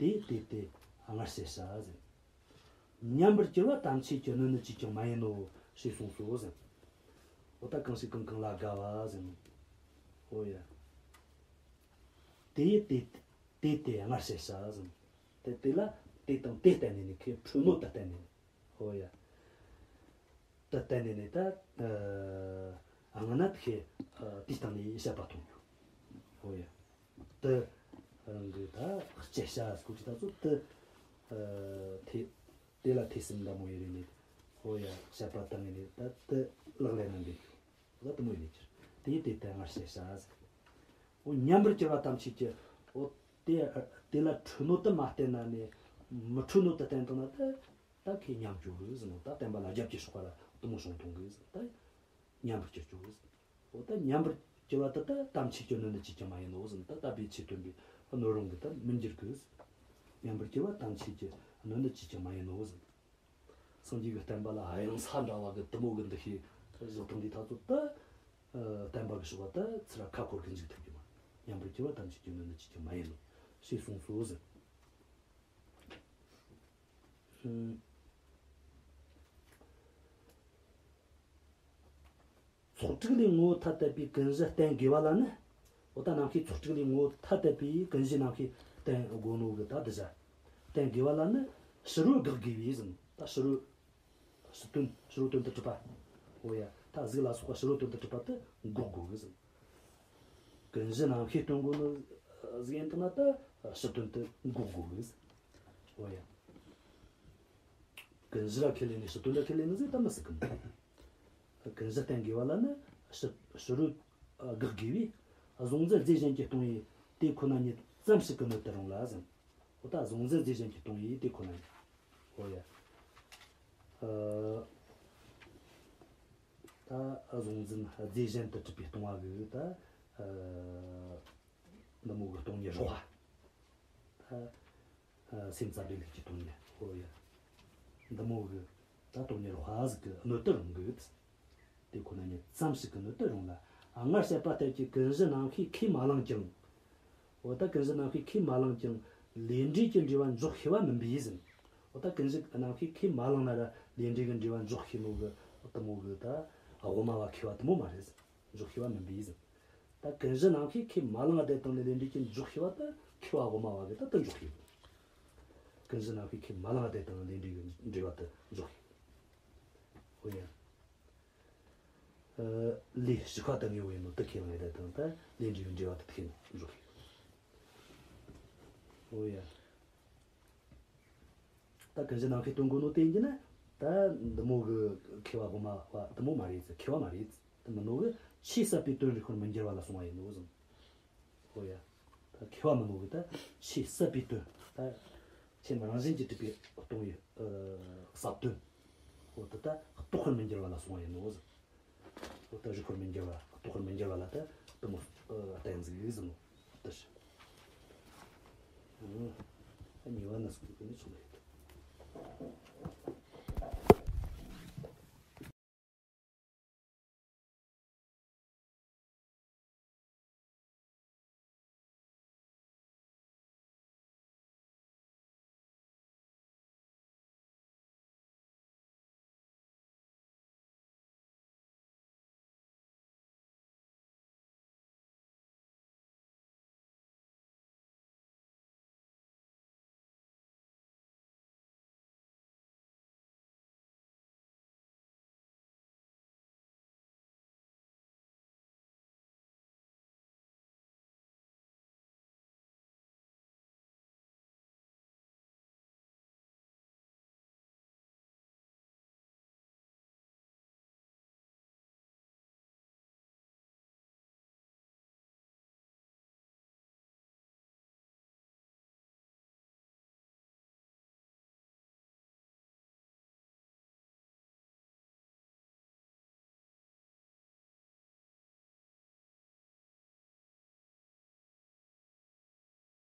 དེས་དེ་སྟེ་སྔར་བྱས་བྱ་ཟེར། ཉམས་པར་གྱུར་པ་ཐམས་ཅད་ཀྱི་སྣོད་ནི་ཅིས་ཀྱང་མ་ཡིན་ནོ། ཞེས་གསུངས་སོ་ཟེར། འོ་ད་གང་ཞིག་གང་གང་ལ་དགའ་བ་ཟེར། འོ་ཡ། དེ་ཡི་དེ་དེ་དེ་སྔར་བྱས་བྱ་ཟེར། དེ་དེ་ལ་དེ་དང་དེ་བསྟན་ནས་ནི་ཁོའི་འཁྲུལ་སྣོད་དེ་བསྟན་ནས་ནི། འོ་ཡ། དེ་བསྟན་ནས་ནི་ད་ཨ་སྔ་ན་དེ་དེའི་སྟེང་ནས་བཤད་པ་མཐོང་རྒྱུ། འོ་ཡ། དེ་རང་གི་ད་བྱས་བྱ་ཟེར་གོ་ཅི་ད་ཚོ་དེ། ཨ་དེ་དེ་ལ་ཐེ་ཚོམ་འདྲ་མོ་ཡོད་རེད་ནི། ཧོ་ཡ། བཤད་པ་དང་ནི་ད་དེ་ལག་ལེན་ན་འདི་ད་དེ་མོ་ཡིན་ནི་ཅི། དེ་དེ་ལྟར་སྔར་བྱས་བྱ་ཟེར། འོ་ཉམས་པར་གྱུར་པ་ཐམས་ཅད་ཀྱི། འོ་དེ་དེ་ལ་འཁྲུལ་སྣོད་དུ་མ་བསྟན་ན་ནི། མི་འཁྲུལ་སྣོད་དུ་བསྟན་བཏང་ན་ད་ད་ཁོས་ཉམས་བཅོས་གི་ཟེར་ནོ། ད་བསྟན་པ་ལ་རྒྱབ་ཀྱི་ཕྱོགས་པ་ལ་དེ་མོ་བྱུང་ཐོང་གི་ཟེར། ད་ཉམས་པར་གྱུར་ཅོག་གི་ཟེར། འོ་ད་ཉམས་པར་གྱུར་པ་དེ་ད་ཐམས་ཅད་ཀྱི་སྣོད་ནི་ཅིས་ཀྱང་མ་ཡིན་ནོ་ཟེར། ད་ལྟ་བའི་ཆོས་སྟོན་པའི་སྣོད་རུང་གི་ད་མི་འགྱུར་གི་ཟེར། ཉམས་པར་གྱུར་པ་ཐམས་ཅད་ཀྱི་སྣོད་ནི་ཅིས་ཀྱང་མ་ཡིན་ནོ་ཟེར། སངས་རྒྱས་ཀྱི་བསྟན་པ་ལ་གཡང་ས་འདྲ་བ་གི་དེ་མོ་གི་འདུ་ཤེས་བཞག་བཏང་དུས་ད་ཚོ་ད། ཨ་བསྟན་པ་གི་ཕྱོགས་པ་ད་ཚུར་ཁ་འཁོར་གི་འཇུག་ཐུབ་ཀྱི་མ། ཉམས་པར་གྱུར་པ་ཐམས་ཅད་ཀྱི་སྣོད་ནི་ཅིས་ཀྱང་མ་ཡིན་ནོ། ཞེས་གསུངས་སོ་ཟེར། ཨུམ། ཚོགས་དྲུག་ལས་ངོ་བོ་ཐ་དད་པའི་ཀུན་གཞི་བསྟན་དགོས་པ་ལ་ནི། འོ་ད་རྣམ་ཤེས་ཚོགས་དྲུག་ལས་ངོ་བོ་ཐ་དད་པའི་ཀུན་གཞི་རྣམ་ཤེས་བསྟན་དགོས་ནོ་གི་ད་དེ་བྱ། བསྟན་དགོས་པ་ལ་ནི་ཕྱི་རོལ་དགག་དགོས་པས་ཟེར། ད་ཕྱི་རོལ། ཕྱི་དོན། ཕྱི་རོལ་དོན་དུ་གྲུབ་པ། འོ་ཡ། ད་གཟུགས་ལ་སོགས་པ་ཕྱི་རོལ་དོན་དུ་གྲུབ་པ་དེ་འགོག་དགོས་གི་ཟེར། ཀུན་གཞི་རྣམ་ཤེས་སྟོན་དགོས་ནོ་གཟུགས་ཡིན་དང་ན་ད་ཕྱི་དོན་དེ་འགོག་དགོས་གི་ཟེར། འོ་ཡ། ཀུན་གཞི་ར་ཁས་ལེན་ནས་ཕྱི་དོན་ར་ཁས་ལེན་ནི་ཟིག་ད་མི་སྲིད་གི་མོ། ཀུན་གཞི་བསྟན་དགོས་པ་ལ་ནི་ཕྱི་ཕྱི་རོལ་དགག་དགོས་པས། གཟུང་འཛིན་རྫས་གཞན་གྱིས་སྟོང་བའི་དེ་ཁོ་ན་ཉིད་ཙམ་ཞིག་གི་སྣོད་དུ་རུང་ལ་ཟེར། འོ་ད་གཟུང་འཛིན་རྫས་གཞན་གྱིས་སྟོང་བའི་དེ་ཁོ་ན་ཉིད། འོ་ཡ། ཨ་ད་གཟུང་འཛིན་རྫས་གཞན་དུ་གྲུབ་པས་སྟོང་བ་གི་ད། ཨ་འདི་མོ་གི་སྟོང་ཉིད་རོགས་པ། ད། ཨ་སེམས་ཙམ་པའི་ལུགས་ཀྱི་སྟོང་ཉིད། འོ་ཡ། འདི་མོ་གི་ད་སྟོང་ཉིད་རོགས་པ་ཟིག་གི་སྣོད་དུ་རུང་གི། དེ་ཁོ་ན་ཉིད་ཙམ་ཞིག་གི་སྣོད་དུ་རུང་ལ། སྔར་བཤད་པ་ལྟར་གྱི་ཀུན་གཞི་རྣམ་ཤེས་ཁས་མ་བླངས་ཀྱང་། འོ་ད་ཀུན་གཞི་རྣམ་ཤེས་ཁས་མ་བླངས་ཀྱང་ལས་འབྲས་ཀྱི་འབྲེལ་བ་འཇོག་ཤེས་པ་མིན་པས་ཟེར། འོ་ད་ཀུན་གཞི་རྣམ་ཤེས་ཁས་མ་བླངས་ན་ར་ལས་འབྲས་ཀྱི་འབྲེལ་བ་འཇོག་ཤེས་ནོ་གི་དེ་མོ་གི་ད་དབུ་མ་བ་མཁས་པ་དེ་མོ་མ་རེད་ཟེར། འཇོག་ཤེས་པ་མིན་པས་ཟེར། ད་ཀུན་གཞི་རྣམ་ཤེས་ཁས་མ་བླངས་བསྡད་བཏང་ནས་ལས་འབྲས་ཀྱི་འཇོག་ཤེས་པ་ད་མཁས་པ་དབུ་མ་བ་གི་ད་དེ་འཇོག་ཤེས། ཀུན་གཞི་རྣམ་ཤེས་ཁས་མ་བླངས་བསྡད་བཏང་ནས་ལས་འབྲས་ཀྱི་འབྲེལ་བ་དེ་འཇོག་ཤེས། འོ་ཡ། ཨ་ལས་ཞིག་པ་དང་ངེས་པོ་ཡིན་ནོ་དེ་ཁས་བླངས་ཡོད་དང་ད་ལས་འབྲས་ཀྱི་འབྲེལ་བ་དེ་ཁས་འཇོག་ཤེས། འོ་ཡ། ད་ཀུན་གཞི་རྣམ་ཤེས་སྟོན་དགོས་ནོ་དེ་ཡིན་གྱི་ན། ད་འདི་མོ་གི་མཁས་པ་དབུ་མ་བ་དེ་མོ་མ་རེད་ཟེར། མཁས་པ་མ་རེད་ཟེར། དེ་མིན་ནོ་གི་ཆོས་ཟབ་པའི་དོན་རིག་པར་མི་འགྱུར་བ་ལ་སོང་བ་ཡིན་ནོ་ཟེར། འོ་ཡ། ད་མཁས་པ་མིན་ནོ་གི་ད་ཆོས་ཟབ་པའི་དོན། ད་ཆོས་རང་བཞིན་གྱིས་གྲུབ་པའི་སྟོང་ཉིད་ཨ་ཟབ་དོན། འོ་དེ་ད་རྟོགས་པར་མི་འགྱུར་བ་ལ་སོང་བ་ཡིན་ནོ་ཟེར། འོ་ད་རིག་པར་མི་འགྱུར་བ། རྟོགས་པར་མི་འགྱུར་བ་ལ་ད་དེ་མོ་ཨ་བསྟན་ཟིག་ཟེར་ནོ། དེ་ཞིག་ཨ་གཉིས་པ་ན་སུ་གི་ནི་ཆོག་ལེ།